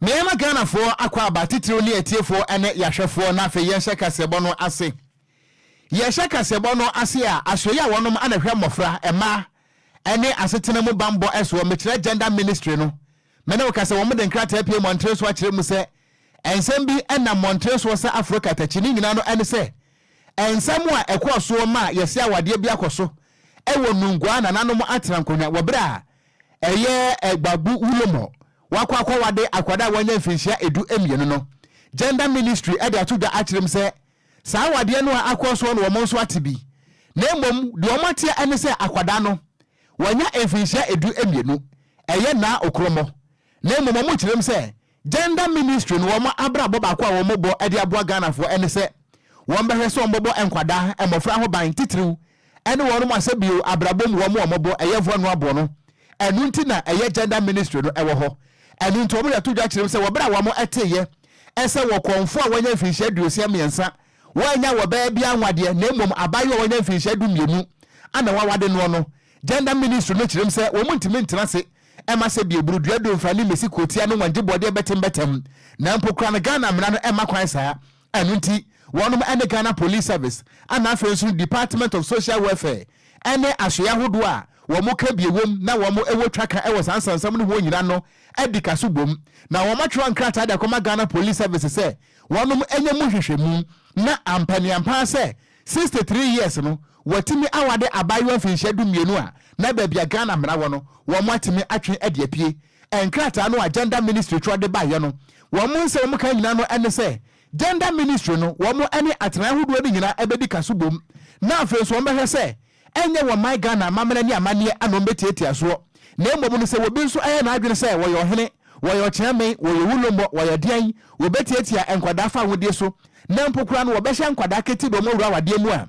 Mmarima Ghanafoɔ akɔ aba titiriw ne atiefoɔ ne yɛahwɛfoɔ na afei yɛnhyɛ kaseɛbɔ no ase. Yɛhyɛ kaseɛbɔ no ase a, asoɛeɛ a wɔnom ana hwɛ mmɔfra, mmaa ne asetena mu bammɔ soɔ, mekyerɛ Gender Ministry no, me ne wo ka sɛ wɔn de nkrataa pue mmɔntere so akyerɛ mu sɛ nsɛm bi nam mmɔntere soɔ sɛ aforo katakyi. Ne nyinaa no ne sɛ nsɛm a ɛkɔɔ soɔ ma yɛse awadeɛ bi akɔ so wɔ Nungua nananom atena nkonnwa wɔ berɛ a ɛyɛ Gbagbu Wulomɔ wakɔ akɔwade akwadaa a wanya mfinhyia 12 no. Gender Ministry de ato dwa akyerɛ mu sɛ saa awadeɛ no a akɔ soɔ no wɔn nso ate bi, na mmom deɛ wɔn ateɛ ne sɛ akwadaa no wanya mfinhyia 12, ɛyɛ Naa Okromɔ, na mmom wɔn kyerɛ mu sɛ Gender Ministry no wɔn abrabɔ baako a wɔn bɔ de aboa Ghanafoɔ ne sɛ wɔn bɛhwɛ sɛ wɔn bɛbɔ nkwadaa, mmɔfra ho ban, titiriw ne wɔn a sɛ bio abrabɔ mu wɔn a wɔbɔ ɛyɛ vulnerable no. Ɛno nti na ɛyɛ Gender Ministry no ɛwɔ hɔ. Ɛno nti wɔn de ato dwa kyerɛ mu sɛ wɔ berɛ a wɔn ɛteeɛ ɛsɛ wɔ kɔnfoɔ a wɔanya mfinhyia 63 wɔanya wɔ bɛɛ bi anwadeɛ, na mmom abaayewa a wɔanya mfinhyia 12 ana wɔawade noɔ no, Gender Ministry no kyerɛ mu sɛ wɔn ntumi ntena ase ɛma sɛ bio burudua domfa ne mmesi kuotia no wɔn gye bɔdeɛ bɛtembɛtɛm, na mpo kora no Ghana mmara no ɛma kwan saa. Ɛno nti wɔnom ɛne Ghana Police Service ana afei nso Department of Social Welfare ɛne asoɛ ahodoɔ a wɔn ka bie wom na wɔn ɛwɔ twa ka ɛwɔ saa nsansam no ho nyina no adi ka so bom, na wɔn atwerɛ nkrataa de akɔma Ghana Police Service sɛ wɔnom ɛnyɛ mu hwehwɛmu na ampaniampa sɛ 63 years no wɔatumi awade abaayewa mfinhyia 12 a na baabi a Ghana mmara wɔ no wɔn atumi atwe adi apue. Nkrataa no a Gender Ministry twerɛ de baeɛ no, wɔn nsɛm wɔn ka nyinaa no ɛne sɛ Gender Ministry no wɔn ɛne atenaeɛ ahodoɔ no nyinaa ɛbɛdi ka so bom, na afei nso wɔn bɛhwɛ sɛ ɛnyɛ wɔn man Ghana amammerɛ ne amanneɛ ana wɔn bɛtiatia soɔ, na mmom no sɛ obi nso ɛyɛ n'adwene sɛ wɔyɛ ɔhene, wɔyɛ ɔkyeame, wɔyɛ wulomɔ, wɔyɛ deɛn, wɔbɛtiatia nkwadaa fa ahodie so, na mpo koraa no wɔbɛhyɛ nkwadaa kete de wɔn awura awadeɛ mu a,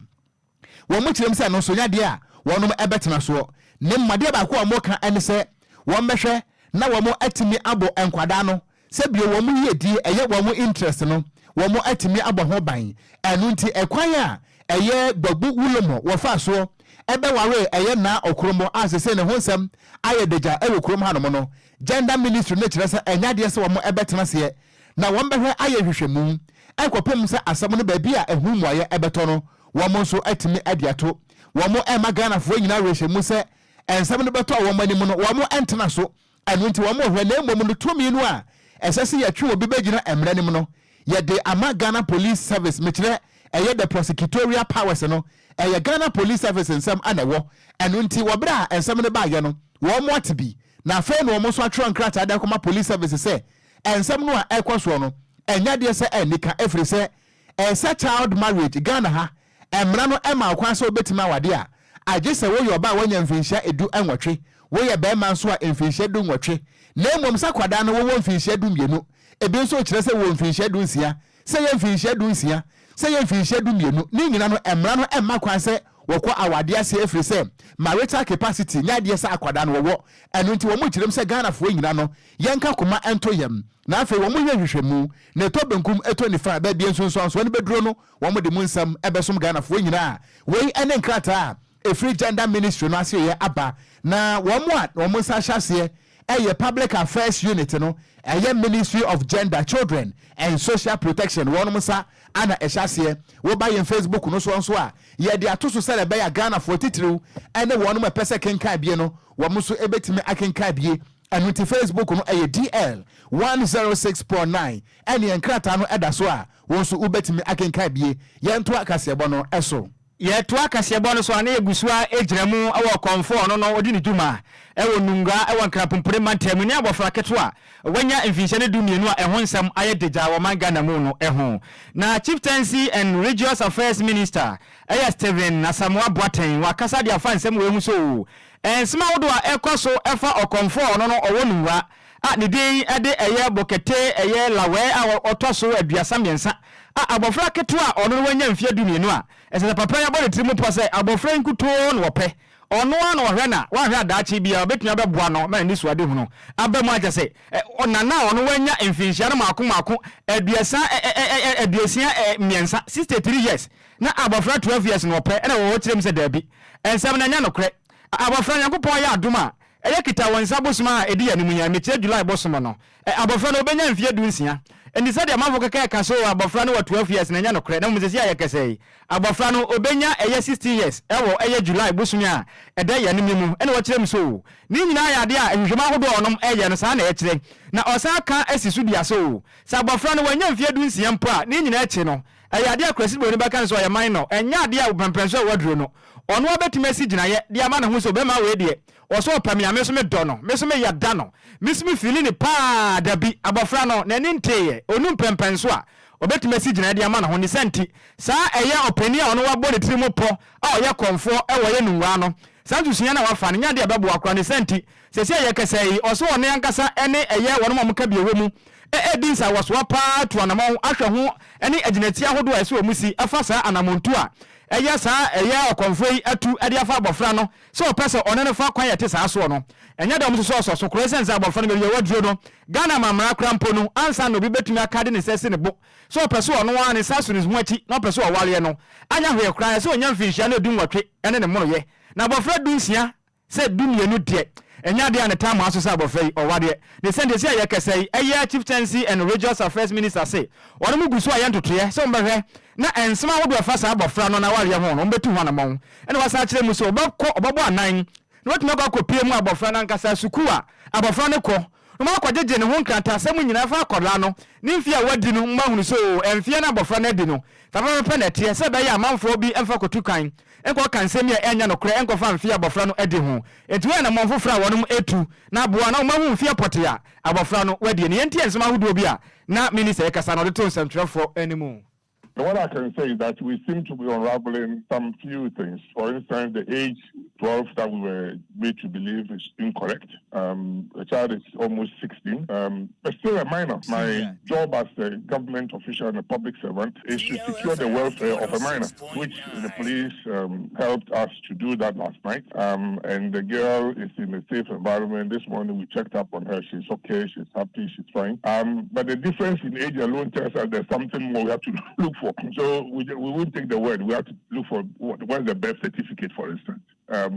wɔn kyerɛ mu sɛ no nso nyɛ adeɛ a wɔnom ɛbɛtena soɔ. Ne mmadeɛ baako a wɔka ɛne sɛ wɔn bɛhwɛ na wɔn atumi abɔ nkwadaa no sɛ bio wɔn yiedie ɛyɛ wɔn interest no wɔn atumi abɔ ho ban. Ɛno nti ɛkwan a ɛyɛ Gbagbu Wulomɔ wɔfa soɔ ɛbɛware ɛyɛ Naa Okromɔ a sese ne ho nsɛm ayɛ dagya ɛwɔ kurom hanom no, Gender Ministry no kyerɛ sɛ ɛnyɛ adeɛ sɛ wɔn ɛbɛtena seɛ, na wɔn bɛhwɛ ayɛ nhwehwɛmu ɛkɔpem sɛ asɛm no baabi a ɛho mmuayɛ ɛbɛtɔ no wɔn nso atumi ade ato. Wɔn ɛma Ghanafoɔ nyinaa rehyɛ mu sɛ nsɛm no bɛtɔ wɔn anim no wɔn ɛntena so. Ɛno nti wɔn hwɛ, na mmom no tumi no a ɛsɛ sɛ yɛtwe obi bɛgyina mmerɛ no mu no yɛde ama Ghana Police Service, mekyerɛ ɛyɛ the prosecutorial powers no, ɛyɛ Ghana Police Service nsɛm ana ɛwɔ. Ɛno nti wɔ berɛ a nsɛm no baayɛ no wɔn ate bi, na afei na wɔn nso atwerɛ nkrataa de akɔma Police Service sɛ nsɛm no a ɛkɔ soɔ no ɛnyɛ adeɛ sɛ ɛnnika, ɛfiri sɛ ɛsɛ child marriage Ghana ha mmara no ɛma kwan sɛ wobɛtumi awade a, agye sɛ woyɛ ɔbaa a wanya mfinhyia 18, woyɛ bɛrima nso a mfinhyia 18, na mmom sɛ akwadaa no wowɔ mfinhyia 12, ebi nso kyerɛ sɛ wɔ mfinhyia 16, sɛ yɛ mfinhyia 16, sɛ yɛ mfinhyia 12, ne nyina no mmara no ɛmma kwan sɛ wɔkɔ awadeɛ ase, ɛfiri sɛ marital capacity nyɛ adeɛ sɛ akwadaa no wɔwɔ. Ɛno nti wɔn kyerɛm sɛ Ghanafoɔ nyina no yɛnka koma ɛnto yɛm, na afei wɔn yɛ nhwehwɛmu na ɛtɔ benkum ɛtɔ nifa, baabi nsunsuansoɔ no bɛduro no wɔn de mu nsɛm ɛbɛsom Ghanafoɔ nyinaa. Wei ɛne nkrataa a ɛfiri Gender Ministry no aseɛ aba, na wɔn a wɔn nsa ahyɛ aseɛ ɛyɛ Public Affairs Unit no, ɛyɛ Ministry of Gender, Children and Social Protection, wɔn nsa ana ɛhyɛ aseɛ. Woba yɛn Facebook no so nso a, yɛde ato so sɛ ɛbɛyɛ Ghanafoɔ titiriw ɛne wɔn ɛpɛ sɛ kenkan bie no, wɔn nso ɛbɛtumi akenkan bie. Ɛno nti Facebook no ɛyɛ DL 106.9, ɛne nkrataa no ɛda so a wɔn nso wobɛtumi akenkan bie. Yɛnto akaseɛbɔ no ɛso. Yɛtoa kaseɛbɔ no so a, na yɛgu so a gyina mu wɔ kɔnfoɔ no no ɔde ne dwuma ɛwɔ Nungua ɛwɔ Nkrapompore mantam ne abɔfra ketewa wanya mfinhyia ne 12 a ɛho nsɛm ayɛ degya wɔ man Ghana mu no ɛho. Na Chieftaincy and Religious Affairs Minister ɛyɛ Stephen Asamoah Boateng wakasa de afa nsɛm wei ho so nsɛm ahodoɔ a ɛkɔ so ɛfa ɔkɔnfoɔ ɔno no ɔwɔ Nungua a ne din ɛde ɛyɛ Bokete ɛyɛ Lawɛ a ɔtɔ so 33 a abɔfra ketewa a ɔno no wanya mfeɛ 12 a ɛsɛ sɛ papa yi abɔ ne tiri mu pɔ sɛ abɔfra nkutoo na wɔpɛ ɔno a na ɔhwɛ na wahwɛ adaakye bi a ɔbɛtumi abɛboa no ma n'ani so ade hunu aba mu akyɛ sɛ ɔnana a ɔno wanya mfinhyia no maako maako 63 63 years na abɔfra 12 years na ɔpɛ, ɛna wɔwɔ kyerɛ mu sɛ daabi, nsɛm no ɛnyɛ nokorɛ. Abɔfra Nyankopɔn yɛ adom a Ɛyɛ Kitawonsa bosom a ɛdi yɛn anim yi a, mekyerɛ July bosom no, abɔfra no ɔbɛnya mfeɛ 16. Enti sɛdeɛ amanfoɔ keka ɛka sɛ oo abɔfra no wɔ 12 years no ɛnyɛ nokorɛ, na mmom seesei a yɛkasa yi, abɔfra no ɔbɛnya ɛyɛ 16 years ɛwɔ ɛyɛ July bosome a ɛda yɛn anim yi mu. Ɛna wɔkyerɛ mu sɛ oo ne nyinaa yɛ adeɛ a nhwehwɛmu ahodoɔ a wɔnom ɛyɛ no saa na ɛkyerɛ. Na ɔsan ka si so dua sɛ oo sɛ abɔfra no wannya mfeɛ 16 mpo a, ne nyinaa akyi no, ɛyɛ adeɛ a Kurasiboni bɛka no sɛ ɔyɛ minor, ɛnyɛ adeɛ a mpɛmpɛnsoɔ a waduro no, ɔno ara bɛtumi asi gyinaeɛ de ama ne ho sɛ ɔbɛma wei deɛ, ɔsɛ ɔpɛ me a, me nso medɔ no, me nso meyɛ da no, me nso me feeli no paa, dabi, abɔfra no, n'ani nteeɛ, ɔnnu mpɛmpɛnsoɔ a ɔbɛtumi asi gyinaeɛ de ama ne ho, ne saa nti, saa ɛyɛ ɔpanin a ɔno wabɔ ne tiri mu pɔ a ɔyɛ kɔmfoɔ wɔ yɛ Nungua no, saa nsusuiɛ no a wafa no, nyɛ adeɛ a ɛbɛboa koraa, ne saa nti, Seesei a yɛrekasa yi, ɔse ɔno ankasa ne ɛyɛ wɔnom a wɔka bi wɔ mu redi nsawɔsoɔ paa atu anamɔn ahwɛ ho ne agyinatie ahodoɔ a ɛsɛ wɔn si fa saa anamɔntuo a ɛyɛ saa ɛyɛ ɔkɔmfoɔ yi atu de afa abɔfra no sɛ ɔpɛ sɛ ɔne no fa kwan a ɛte saa soɔ no. Ɛnyɛ dɛ wɔn nso sɛ ɔsɔ so koraa ɛsiane sɛ abɔfra no baabi a waduro no Ghana amammara koraa mpo no ansa na obi bɛtumi aka de ne nsa asi ne bo sɛ ɔpɛ sɛ ɔno ara ne nsa so ne ho akyi na ɔpɛ sɛ ɔwareɛ no anyɛ hwee koraa ɛsɛ ɔnya mfinhyia no 18 ne ne mmoroyɛ na abɔfra 16 Sɛ 12 deɛ, ɛnyɛ adeɛ a ne taa maa so sɛ abɔfra yi, ɔwadeɛ. Ne sɛ nti, a yɛkasa yi, ɛyɛ Chieftaincy and Religious Affairs Minister se wɔnom gu so ayɛ ntotoeɛ sɛ wɔbɛhwɛ na nsɛm ahodoɔ a ɛfa saa abɔfra no n'awareɛ ho no, wɔbɛtu ho anamɔn. Ɛna wasan akyerɛ mu sɛ wɔbɛkɔ, wɔbɛbɔ anan na wɔatumi akɔ akɔpue mu abɔfra no ankasa sukuu a abɔfra no kɔ na wɔakɔgyegye ne ho nkrataasɛm nyinaa ɛfa akwadaa no ne mfeɛ a wadi no mu ahunu sɛ oo, mfeɛ no a abɔfra no adi no, saa pɛpɛpɛ na ɛteɛ, sɛ ɛbɛyɛ a amanfoɔ bi mfa kɔtu kwan nkɔka nsɛm bi a ɛnyɛ nokorɛ nkɔfa mfeɛ a abɔfra no adi ho. Enti wei yɛ anammɔn foforɔ a wɔnom retu na aboa na wɔahu mfeɛ pɔtee a abɔfra no wadie no. Yɛntie nsɛm ahodoɔ bi a na Minista rekasa na ɔde too nsɛmtwerɛfoɔ anim. What I can say is that we seem to be unraveling some few things. For instance, the age 12 that we were made to believe is incorrect. The child is almost 16, but still a minor. My job as a government official and a public servant is to secure the welfare of a minor, which the police helped us to do that last night. And the girl is in a safe environment. This morning we checked up on her. She's okay. She's happy. She's fine. But the difference in age alone tells us there's something more we have to look for. So we won't take the word. We have to look for what's the birth certificate, for instance.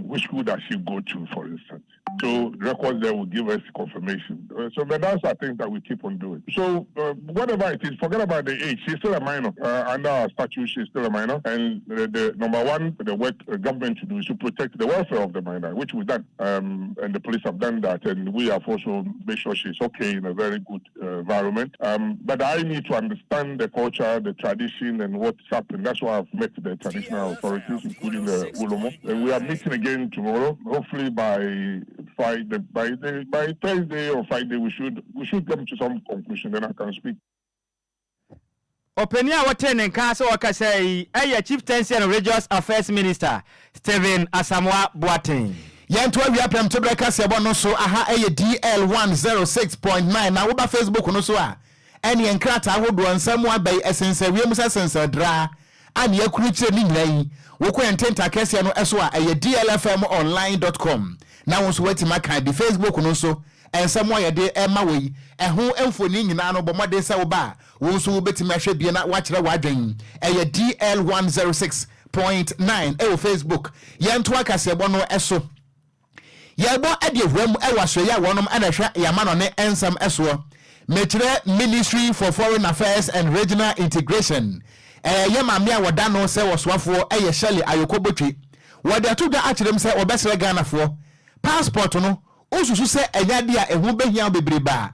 Which school does she go to, for instance? So records there will give us confirmation. So but that's the things that we keep on doing. So whatever it is, forget about the age. She's still a minor. Under our statute, she's still a minor. And the number one, the work the government to do is to protect the welfare of the minor, which we've done. And the police have done that. And we have also made sure she's okay in a very good environment. But I need to understand the culture, the tradition, and what's happened. That's why I've met the traditional authorities, including the Wulomo. And we are meeting again tomorrow. Hopefully by Friday, by Thursday or Friday, we should come to some conclusion. Then I can speak. Ɔpanin a wɔtee ne nka sɛ wɔkasa yi ɛyɛ Chieftaincy and Religious Affairs Minister Stephen Asamoah Boateng. Yɛnto awia prɛmtoberɛ kaseɛbɔ no so. Aha ɛyɛ DL 106.9 na woba Facebook no so a, ɛneɛ nkrataa ahodoɔ nsɛm aba yi ɛsensɛ wiem sɛ sensɛ draa a ne yɛakuru kyerɛ ne nyina yi. Wokɔ yɛn ntenta kɛseɛ no ɛso a, ɛyɛ dlfmonline.com na wo nso woatumi aka bi. Facebook no nso, ɛnsɛm a yɛde ɛma wɔ yi, ɛho mfoni nyinaa no, bɔ mmɔden sɛ woba a, wo nso wobɛtumi ahwɛ bie na woakyerɛ w'adwen. Ɛyɛ DL 106.9 ɛwɔ Facebook. Yɛnto akaseɛbɔ no ɛso. Yɛbɔ ɛde awura mu ɛwɔ asoɛyɛ a wɔnom ɛna ɛhwɛ yɛama no ne nsɛm ɛsoɔ, mekyerɛ Ministry for Foreign Affairs and Regional Integration. Ɛyɛ maame a wɔda no sɛ wɔsoafoɔ ɛyɛ Shirley Ayoko Botwe. Wɔde ato dwa akyerɛ mu sɛ wɔbɛsrɛ Ghanafoɔ, passport no, wosusu sɛ ɛnyɛ adeɛ a ɛho bɛhia wo bebrebe a,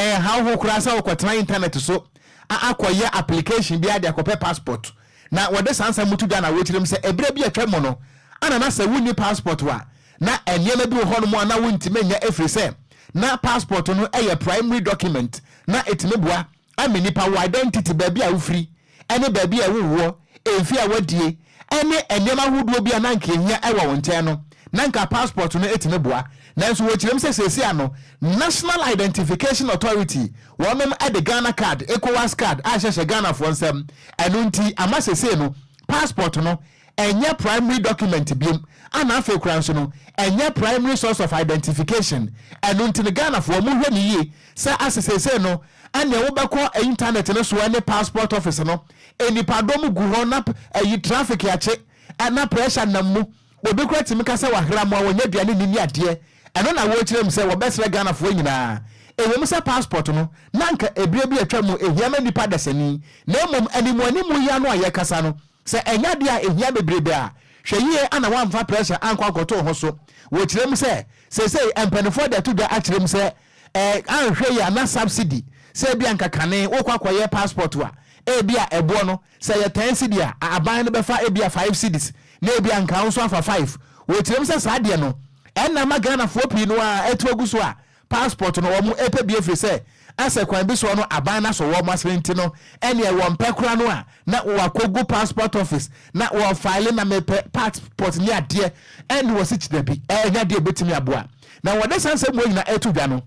ɛnha wo ho koraa sɛ wokɔtena internet so a akɔyɛ application bi ade akɔpɛ passport. Na wɔde saa nsɛm to dwa na wɔkyerɛ mu sɛ ɛberɛ bi atwa mu no ana na sɛ wonni passport a, na nneɛma bi wɔ hɔnom a na wontumi nyɛ, ɛfiri sɛ na passport no yɛ primary document na ɛtumi boa ama nipa wɔ identity, baabi a wofiri ɛne baabi a ɛwowɔ, mfi a wadie ɛne nneɛma ahodoɔ bi a na nka ehia ɛwɔ wɔn nkyɛn no, na nka passport no ɛtumi boa. Nanso wɔkyerɛ mu sɛ seesia no, National Identification Authority wɔnom ɛde Ghana Card, ECOWAS card a hyehyɛ Ghanafoɔ nsam. Ɛno nti ama seesei no passport no ɛnyɛ primary document biom, ana afei kora nso no ɛnyɛ primary source of identification. Ɛno nti no, Ghanafoɔ, mohwɛ ne yie sɛ ase seesei no ɛnea wobɛkɔ internet no so ɛne passport office no, nipadɔm gu hɔ na ɛyi traffic akye ɛna pressure nam mu. Obi kora tumi ka sɛ wahera mu a wɔnyɛ aduane ni ne adeɛ. Ɛno na wɔrekyerɛ mu sɛ wɔbɛsrɛ Ghanafoɔ nyinaa. Ɛwom sɛ passport no, na anka ɛberɛ bi a atwa mu ɛhia ma nnipa dasani, na mmom animuanimu yi ano a yɛrekasa no, sɛ ɛnyɛ adeɛ a ɛhia bebrebe a, hwɛ yie ana woamfa pressure ankɔ ankɔto wo ho so. Wɔkyerɛ mu sɛ, seesei mpanimfoɔ de ato dwa akyerɛ mu sɛ, ɛɛ anhwɛ yie a na subsidy, sɛ ebia anka kane wokɔ akɔyɛ passport a, ebia ɛboɔ no, Sɛ ɛyɛ ten cedi a, aban no bɛfa ebia five cedis na ebia anka wo nso afa five. Wɔkyerɛ mu sɛ saa deɛ no ɛna ama Ghanafoɔ pii no ara atu agu so a passport no wɔn pɛ bi ɛfiri sɛ asɛ kwan bi soɔ no aban no asɔ wɔn asene nti no ɛneɛ wɔn pɛ koraa no a na wɔakɔgu passport office na wɔ file na mepɛ passport ne adeɛ ɛne wɔ se dabi ɛnyɛ adeɛ ɛbɛtumi aboa na wɔde saa nsɛm wɔ nyina ɛto dwa no.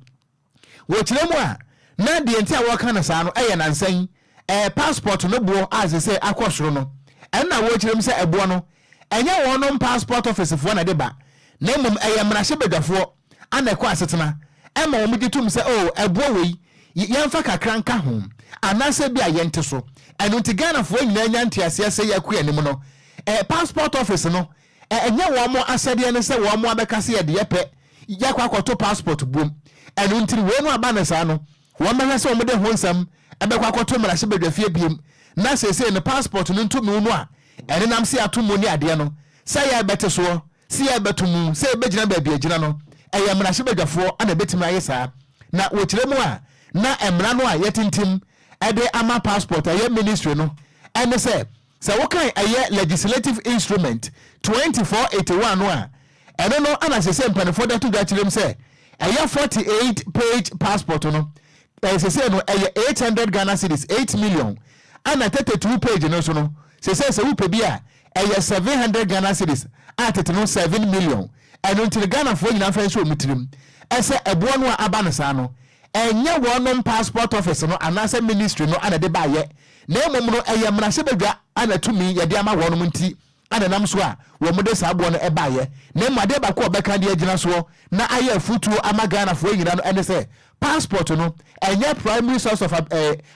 Wɔkyerɛ mu a, na deɛ nti a wɔreka no saa no yɛ nansa yi ɛɛ passport no boɔ a seesei akɔ soro no. Ɛno na wɔrekyerɛ mu sɛ ɛboɔ no, ɛnyɛ wɔnom passport office foɔ na ɛde ba, na mmom ɛyɛ mmarahyɛbadwafoɔ ana ɛkɔ asetena ɛma wɔn gye tom sɛ oh ɛboɔ wei yɛmfa kakra nka ho anaasɛ bi a yɛnte so. Ɛno nti Ghanafoɔ nyinaa nya nteaseɛ sɛ yɛkɔ anim no ɛɛ passport office no Ɛnyɛ wɔn asɛdeɛ ne sɛ wɔn abɛka sɛ yɛde yɛpɛ yɛakɔ akɔto passport buom. Ɛno nti no wei no aba no saa no, wɔn bɛhwɛ sɛ wɔn de ho nsɛm bɛkɔ akɔto mmarahyɛbadwafie biom na seesei no passport no ntomu no a ɛnenam sɛ yɛato mu ne adeɛ no, sɛ yɛrebɛte soɔ, sɛ yɛrebɛto mu, sɛ yɛbɛgyina baabi agyina no, ɛyɛ mmarahyɛbadwafoɔ na ɛbɛtumi ayɛ saa. Na wɔkyerɛ mu a, na mmara no a yɛatintim de ama passport a ɛyɛ ministry no ne sɛ, Sɛ wokan ɛyɛ Legislative Instrument 2481 no a, ɛno no na sesei mpaninfoɔ de ato dwa kyerɛ mu sɛ ɛyɛ 48 page passport no, ɛyɛ sesei no ɛyɛ 800 Ghana cedis, 8 million, ɛna 32 page no nso no, sesei sɛ wopɛ bi a, ɛyɛ 700 Ghana cedis, a tete no 7 million. Ɛno nti no Ghanafoɔ nyinaa mfa nhyɛ wɔn tirim sɛ ɛboɔ no a aba no saa no, ɛnyɛ wɔnom passport office no anaasɛ ministry no na ɛde baeɛ, na mmom no ɛyɛ mmarahyɛbadwa na tumi yɛde ama wɔnom nti na ɛnam so a wɔde saa boɔ no baeɛ. Na mmom adeɛ baako a wɔbɛka de agyina soɔ na ayɛ afutuo ama Ghanafoɔ nyina no ɛne sɛ passport no ɛnyɛ primary source of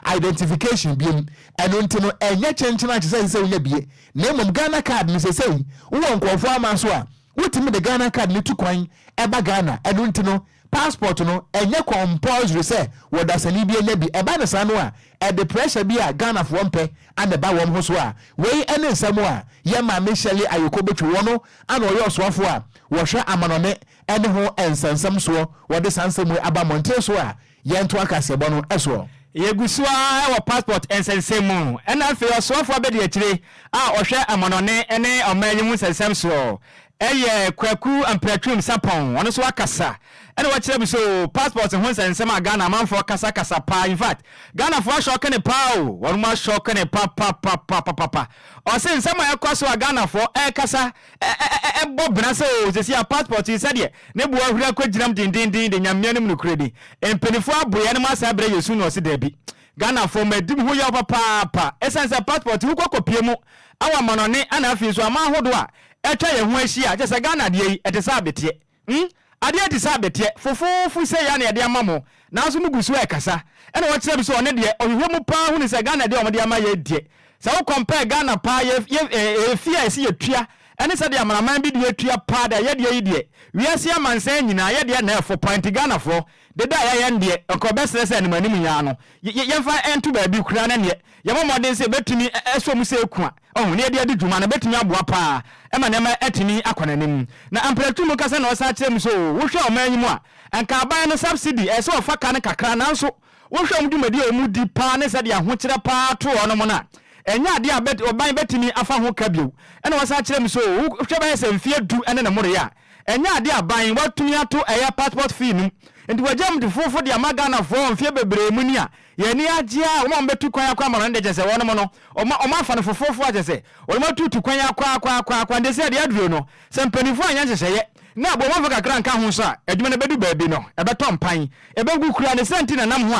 identification biom, ɛno nti no ɛnyɛ kyenkyen a kyesɛ ɛsɛ sɛ wonya bie, na mmom Ghana card no sesei wowɔ nkurɔfoɔ aman so a wotumi de Ghana card no tu kwan ba Ghana, ɛno nti no Passport no ɛnyɛ compulsory sɛ wɔdasani bi anya bi, ɛba no saa no a ɛde pressure bi a Ghanafoɔ mpɛ ana ɛba wɔn ho so a, wei ɛne nsɛm a yɛn maame Shirley Ayoko Botwe wɔno ana ɔyɛ ɔsoafoɔ a wɔhwɛ amanɔne ɛne ho nsɛnsɛm soɔ wɔde saa nsɛm wei aba mmɔnten so a yɛntoa kaseɛbɔ no soɔ. Yɛgu so ara wɔ passport nsɛnsɛm mu ɛna afei ɔsoafoɔ abadiakyire a ɔhwɛ amanɔne ne ɔman yi ho nsɛnsɛm soɔ Ɛyɛ Kwaku Ampiratwum Sarpong, ɔno nso akasa ɛna wakyerɛ mu sɛ oo passport ho nsɛnsɛm a Ghana amanfoɔ kasa kasa paa infact Ghanafoɔ ahyɔke no paa o, wɔnom ahyɔke no papapapapapa. Ɔse nsɛm a ɛkɔ so a Ghanafoɔ ɛkasa ɛbɔ bena sɛ oo sɛsi a passport yi sɛdeɛ ne boɔ ahuri akɔ gyinam dendenden de Nyame anim nokorɛ ni mpanifoɔ abo yɛnom asan abrɛ yɛn su no ɔse daabi Ghanafoɔ madi mo ho yaw papaapa ɛsiane sɛ passport yi wokɔ kɔpie mu awɔ amanɔne ɛna afei nso aman ahodoɔ a atwa yɛn ho ahyia, kyerɛ sɛ Ghana adeɛ yi, ɛte sɛ abeteɛ. Hmm? Adeɛ te sɛ abeteɛ, fofoofo sei ara na yɛde ama mo, nanso mo gu so rekasa. Ɛna ɔkyerɛ me sɛ ɔno deɛ, ɔhwehwɛ mu paa hunu sɛ Ghana deɛ a wɔde ama yɛn deɛ, sɛ wo compare Ghana paa, yɛ, yɛ, eh, fee a ɛsɛ yɛtua, ɛne sɛdeɛ amanaman bi deɛ tua paa deɛ, yɛdeɛ yi deɛ, wiase amansan nyinaa, yɛdeɛ na ɛfo paa, nti Ghanafoɔ, deda a yɛayɛ no deɛ, nka ɔbɛsrɛ sɛ animuanim yi ara no, yɛ, yɛ, yɛmfa nto baabi koraa na neɛ, yɛbɔ mmɔden sɛ yɛbɛtumi asɔ mu sɛ eku a, Ɔho, na yɛde adi dwuma no bɛtumi aboa paa ma nneɛma atumi akɔ n'anim. Na Ampratu mu kasa na ɔsan kyerɛ mu sɛ oo, wohwɛ ɔman yi mu a, nka aban no subsidy, ɛsɛ sɛ wɔfa ka no kakra, nanso wohwɛ wɔn dwumadi a wɔdi paa ne sɛdeɛ ahokyerɛ paa to wɔnom no a, ɛnyɛ adeɛ a bɛt, ɔban bɛtumi afa ho ka bio. Ɛna ɔsan kyerɛ mu sɛ oo, wohwɛ bɛyɛ sɛ mfeɛ du ne ne mmoroeɛ a, ɛnyɛ adeɛ a aban watumi ato ɛyɛ passport fee no mu. Nti wɔagya mu fofoofo de ama Ghanafoɔ mfeɛ bebree mu ni a, Yɛn ani agye a wɔn a wɔbɛtu kwan akɔ amannɔne de kyerɛ sɛ wɔnom no, wɔn wɔafa no foforofo a kyerɛ sɛ wɔnom atutu kwan akɔ akɔ akɔ akɔ nti sɛ deɛ aduro no, sɛ mpanimfoɔ anyɛ nhyehyɛeɛ na aboa wɔn amfa kakra anka ho nso a, adwuma no bɛdu baabi no, ɛbɛtɔ mpan, ɛbɛgu koraa. Ne saa nti na ɛnam ho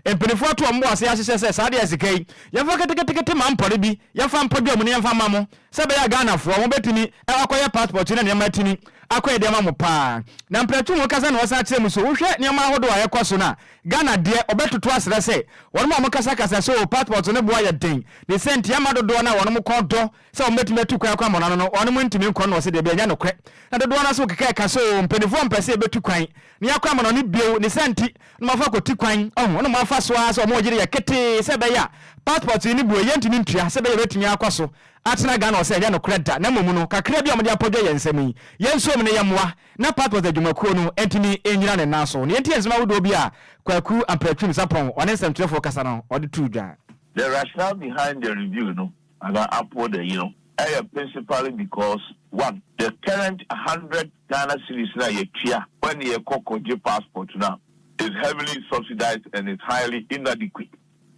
a mpanimfoɔ ato wɔn bo ase ahyehyɛ sɛ saa deɛ sika yi, yɛmfa ketekete ma mpɔre bi, yɛmfa mpɔ dwa mu na yɛmfa mma mo sɛ ɛbɛyɛ a Ghanafoɔ wɔbɛtumi akɔyɛ passport na nneɛma atumi. akɔ yɛ de ama mo paa. Na mprɛtu ho kasa na wɔsan kyerɛ mu so wohwɛ nneɛma ahodoɔ a ɛkɔ so no a, Ghana deɛ ɔbɛtoto asrɛ sɛ wɔnom a wɔkasakasa sɛ o passport no boɔ yɛ den ne sɛ nti ama dodoɔ no a wɔnom kɔn dɔ sɛ wɔbɛtumi atu kwan akɔ amɔno ano no wɔnom ntumi nkɔ no. Ɔsɛ deɛ ɛnyɛ nokorɛ na dodoɔ no nso keka ɛka sɛ o mpanimfoɔ mpɛ sɛ yɛbɛtu kwan na yɛakɔ amɔno no bio ne sɛ nti na wɔafa akɔti kwan ɔho na wɔafa so ara sɛ wɔn yere yɛ ketee sɛ ɛbɛyɛ a passport yi ne boɔ yɛntumi ntua sɛ ɛbɛyɛ yɛbɛtumi akɔ so atena Ghana. Ɔsɛ ɛnyɛ nokorɛ da, na mmom no kakra bi a wɔde apɔdwa yɛn nsɛm yi, yɛn nso mu no yɛmmoa na passport adwumakuo no ntumi nnyina ne nan so. Na yɛnti nsɛm ahodoɔ bi a Kwaku Ampratwum Sarpong ɔne nsɛmtwerɛfoɔ kasa no ɔde too dwa. The rationale behind the review no, and upward no, ɛyɛ principally because, one, the current 100 Ghana cedis na yɛtua when yɛkɔ kɔgye passport now is heavily subsidized and is highly inadequate.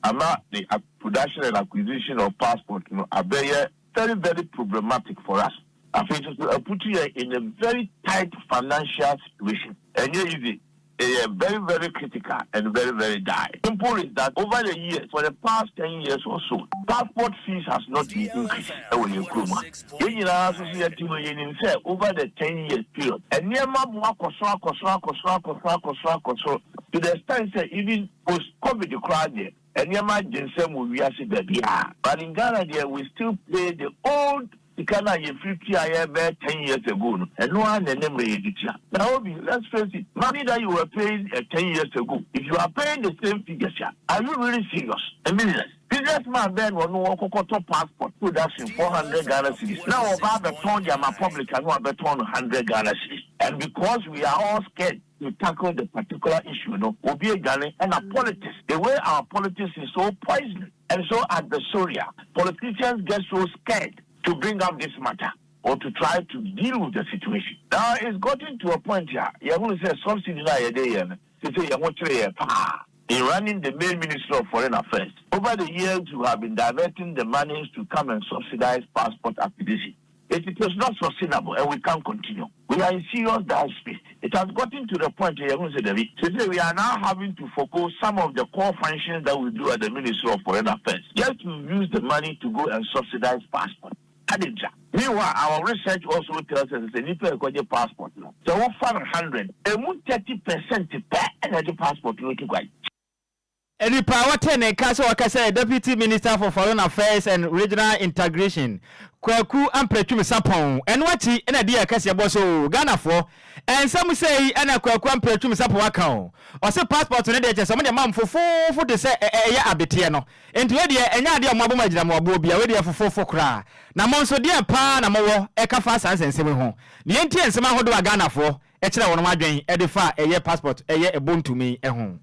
Ama the production and acquisition of passport no abɛyɛ very, very problematic for us. Afei nso so aput yɛn in a very tight financial situation. Ɛnyɛ easy. Ɛyɛ very, very critical and very, very dire. Simple is that over the years, for the past 10 years or so, passport fees has not been increased ɛwɔ yɛn kurom ha. Yɛn nyinaa nso so yɛte hɔ, yɛnim sɛ over the 10 years period, nneɛma bo akɔ so, akɔ so, akɔ so, akɔ so, akɔ so, akɔ so, to the extent sɛ even post COVID koraa deɛ, nneɛma agye nsɛm wɔ wiase baabi a. But in Ghana deɛ, we still pay the old sika no a yɛfiri tua yɛ bɛyɛ 10 years ago no. Ɛno ara na ɛne mmerɛ yɛde tua. Now Obi, let's face it, money that you were paying 10 years ago, if you are paying the same figures here, are you really serious in business? Businessman bɛn na ɔno wɔkɔkɔtɔ passport production 400 Ghana cedis na ɔba abɛtɔn de ama public ano abɛtɔn no 100 Ghana cedis? And because we are all scared to tackle the particular issue no, obi adwane. Ɛna politics, the way our politics is so poisonous and so adversarial, politicians get so scared to bring up this matter or to try to deal with the situation. Now it's gotten to a point here. Yɛhunu sɛ subsidy na yɛde yɛ no, sɛ yɛn ho kyerɛ yɛ paa. In running the main Ministry of Foreign Affairs, over the years you have been diverting the monies to come and subsidize passport acquisition. It is not sustainable and we can't continue. We are in serious dire straits. It has gotten to the point here, say we are now having to forgo some of the core functions that we do at the Ministry of Foreign Affairs just to use the money to go and subsidize passport. Adija. Meanwhile, our research also tells us that nipa ɛkɔgye passport no, sɛ wofa no 100, emu 30% pɛ ɛna ɛde passport no to kwan. Nipa a wɔte ne nka sɛ wɔka sɛ Deputy Minister for Foreign Affairs and Regional Integration, Kwaku Ampratwum Sarpong. Ɛno akyi ɛna di yɛ kɛseɛ bɔ so Ghanafoɔ ɛnsɛm sɛ yi ɛna Kwaku Ampratwum Sarpong aka o. Ɔsɛ passport no deɛ, kyɛ sɛ ɔmo deɛ mam fofoofo te sɛ ɛyɛ abeteɛ no, nti wei deɛ ɛnyɛ adeɛ a ɔmo abɔ mu agyina mo aboɔ bia. Wei deɛ fofoofo koraa. Na mo nso deɛ paa na mowɔ ɛka fa saa nsɛnsɛm yi ho ne yɛntie nsɛm ahodoɔ a Ghanafoɔ ɛkyerɛ wɔn adwen ɛde fa ɛyɛ passport ɛyɛ ɛbɔ ntumi ɛho.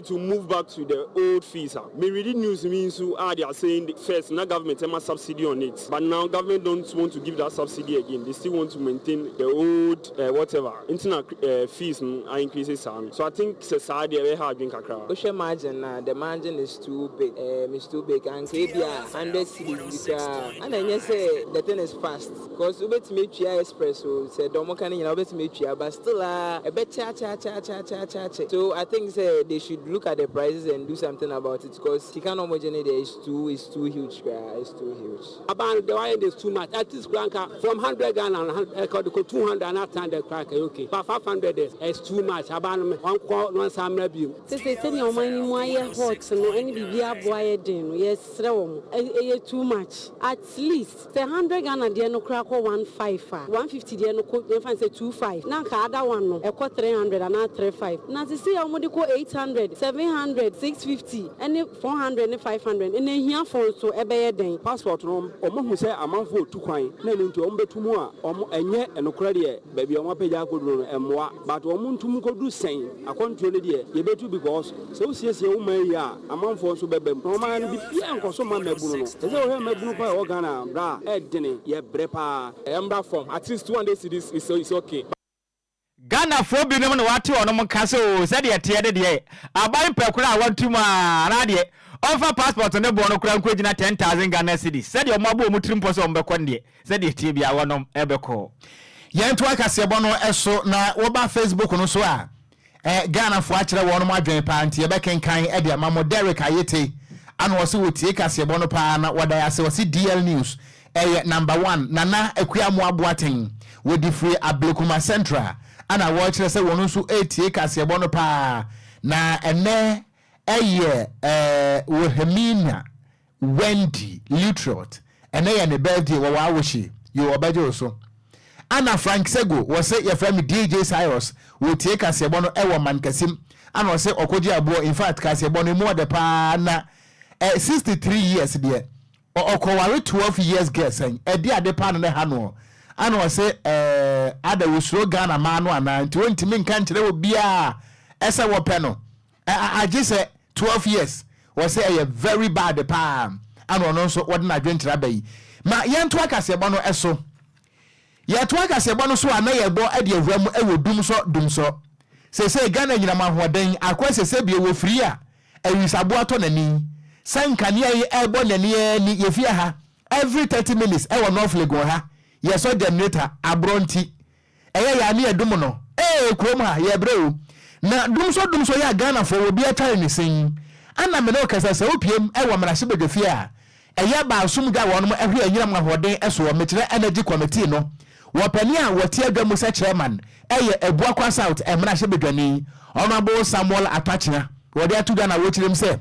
To move back to the old fees. Ah. Me reading news means they are saying first now government have subsidy on it, but now government don't want to give that subsidy again. They still want to maintain the old whatever. Internet fees are increasing. So I think sɛ saa deɛ ɛbɛha adwene kakra. Wohwɛ margin na the margin is too big. It's too big. And ebi a 100 cedis bi koraa. Ana ɛnyɛ sɛ the thing is fast. Because wobɛtumi atua express o sɛ dɔm ka no nyinaa wobɛtumi atua, but still a ɛbɛkyɛ akyɛ akyɛ akyɛ akyɛ akyɛ akyɛ. So I think sɛ they should look at the prices and do something about it, because sika no ɔmo gye ne deɛ is too huge koraa, it's too huge. Aban the why is too much. At least koraa from 100 Ghana ɛkɔ de ko 200 and 100 koraa kɛ okay, but 500 is too much. Aban no wɔn kɔ no nsa mmerɛ bio. Sese sɛnea ɔman no mu ayɛ hot no ɛne biribi aboa yɛ den no, yɛsrɛ wɔn, ɛyɛ too much. At least sɛ 100 Ghana deɛ no koraa kɔ 1.5 a, 150 deɛ no kɔ, yɛmfa no sɛ 2.5, na nka other one no ɛkɔ 300 anaa 3.5. Na sisi a wɔde kɔ 800, 700, 650 ɛne 400 ne 500, ɛna ehiafoɔ nso ɛbɛyɛ den. Passport no, ɔmo hu sɛ amanfoɔ otu kwan na ɛno nti ɔmo bɛtu mu a ɔmo ɛnyɛ ɛnokorɛ deɛ baabi a ɔmo apagya akɔduro no ɛmmoa, but ɔmo ntum kɔdu sɛn akɔntuo no deɛ yɛbɛtu, because sɛ wosiesie wo man yi a, amanfoɔ nso bɛba mu na ɔman no biribiara nkɔ so ma mmabunu no. Ɛsɛ sɛ wohwɛ mmabunu pa a ɛwɔ Ghana bra a ɛdene yɛbrɛ paa. Ɛmbra fam at least 200 cedis is okay. Ghanafoɔ binom na wate ɔnom nka sɛ o sɛdeɛ teɛ de deɛ aban pɛ koraa a wɔntum a anaa deɛ ɔmfa passport ne boɔ no koraa nkɔgyina 10,000 Ghana cedis, sɛdeɛ ɔmo abɔ ɔmo tiri mpɔ sɛ ɔmo bɛkɔ no deɛ, sɛdeɛ tie bia wɔnom ɛbɛkɔ. Yɛnto akaseɛbɔ no ɛso na wɔba Facebook no so a Ghanafoɔ akyerɛ wɔn mo adwene paa, nti yɛbɛkenkan ɛde ama mo. Derek Ayete ana wɔse wɔtie kaseɛbɔ no paa na wɔda ase. Wɔse DL News. Ɛyɛ number one Nana Akua Amoah Boateng wɔdi firi Ablekuma Central ana wɔrekyerɛ sɛ wɔn nso retie kaseɛbɔ no paa na ɛnɛ ɛyɛ eh, Wilhelmina Wendy Lutrot ɛnɛ yɛ ne birthday wɔwɔ awohye yo ɔbɛgye wo so ana Frank Sego wɔse yɛfrɛ me DJ Cyrus wɔtie kaseɛbɔ no ɛwɔ Mankasim ana ɔse ɔkɔgye aboɔ in fact kaseɛbɔ no emu ɔdɛ paa na eh, 63 years deɛ Ɔkɔware 12 years girl sɛn? Ɛde ade paa na na ɛha noɔ. Ana ɔse ɛɛ ada wosuro Ghana maa no anaa nti ontumi nka nkyerɛ obiaa ɛsɛ wɔpɛ no ɛ agye sɛ 12 years wɔse ɛyɛ very bad paa ana ɔno nso wɔde n'adwenkyerɛ aba yi ma yɛntoa kaseɛbɔ no so. Yɛtoa kaseɛbɔ no so a na yɛbɔ de awura mu wɔ dumsɔ dumsɔ. Seesei Ghana anyinam ahoɔden akɔ ɛsɛ sɛ bio wɔ firi a awisaboa tɔ n'ani sɛ nkanea yi ɛrebɔ n'ani ara ni yɛfie ha every 30 minutes ɛwɔ North Legon ha yɛsɔ generator aborɔ nti Ɛyɛ yɛ a ne yɛ dom no ee kurom ha yɛ brɛ o na dumsɔ dumsɔ yɛ a Ghanafoɔ wɔ bi atware ne sin ana me ne wo kasa sɛ wo piem wɔ mmarahyɛbadwafie a ɛyɛ baasom dwa wɔnom ɛhwɛ anyinam ahoɔden soɔ mekyerɛ energy committee no wɔ panin a wɔte adwa mu sɛ chairman ɛyɛ Abuakwa South mmarahyɛbadwani Honourable Samuel Atwakyea wɔde ato dwa na wɔkyerɛm sɛ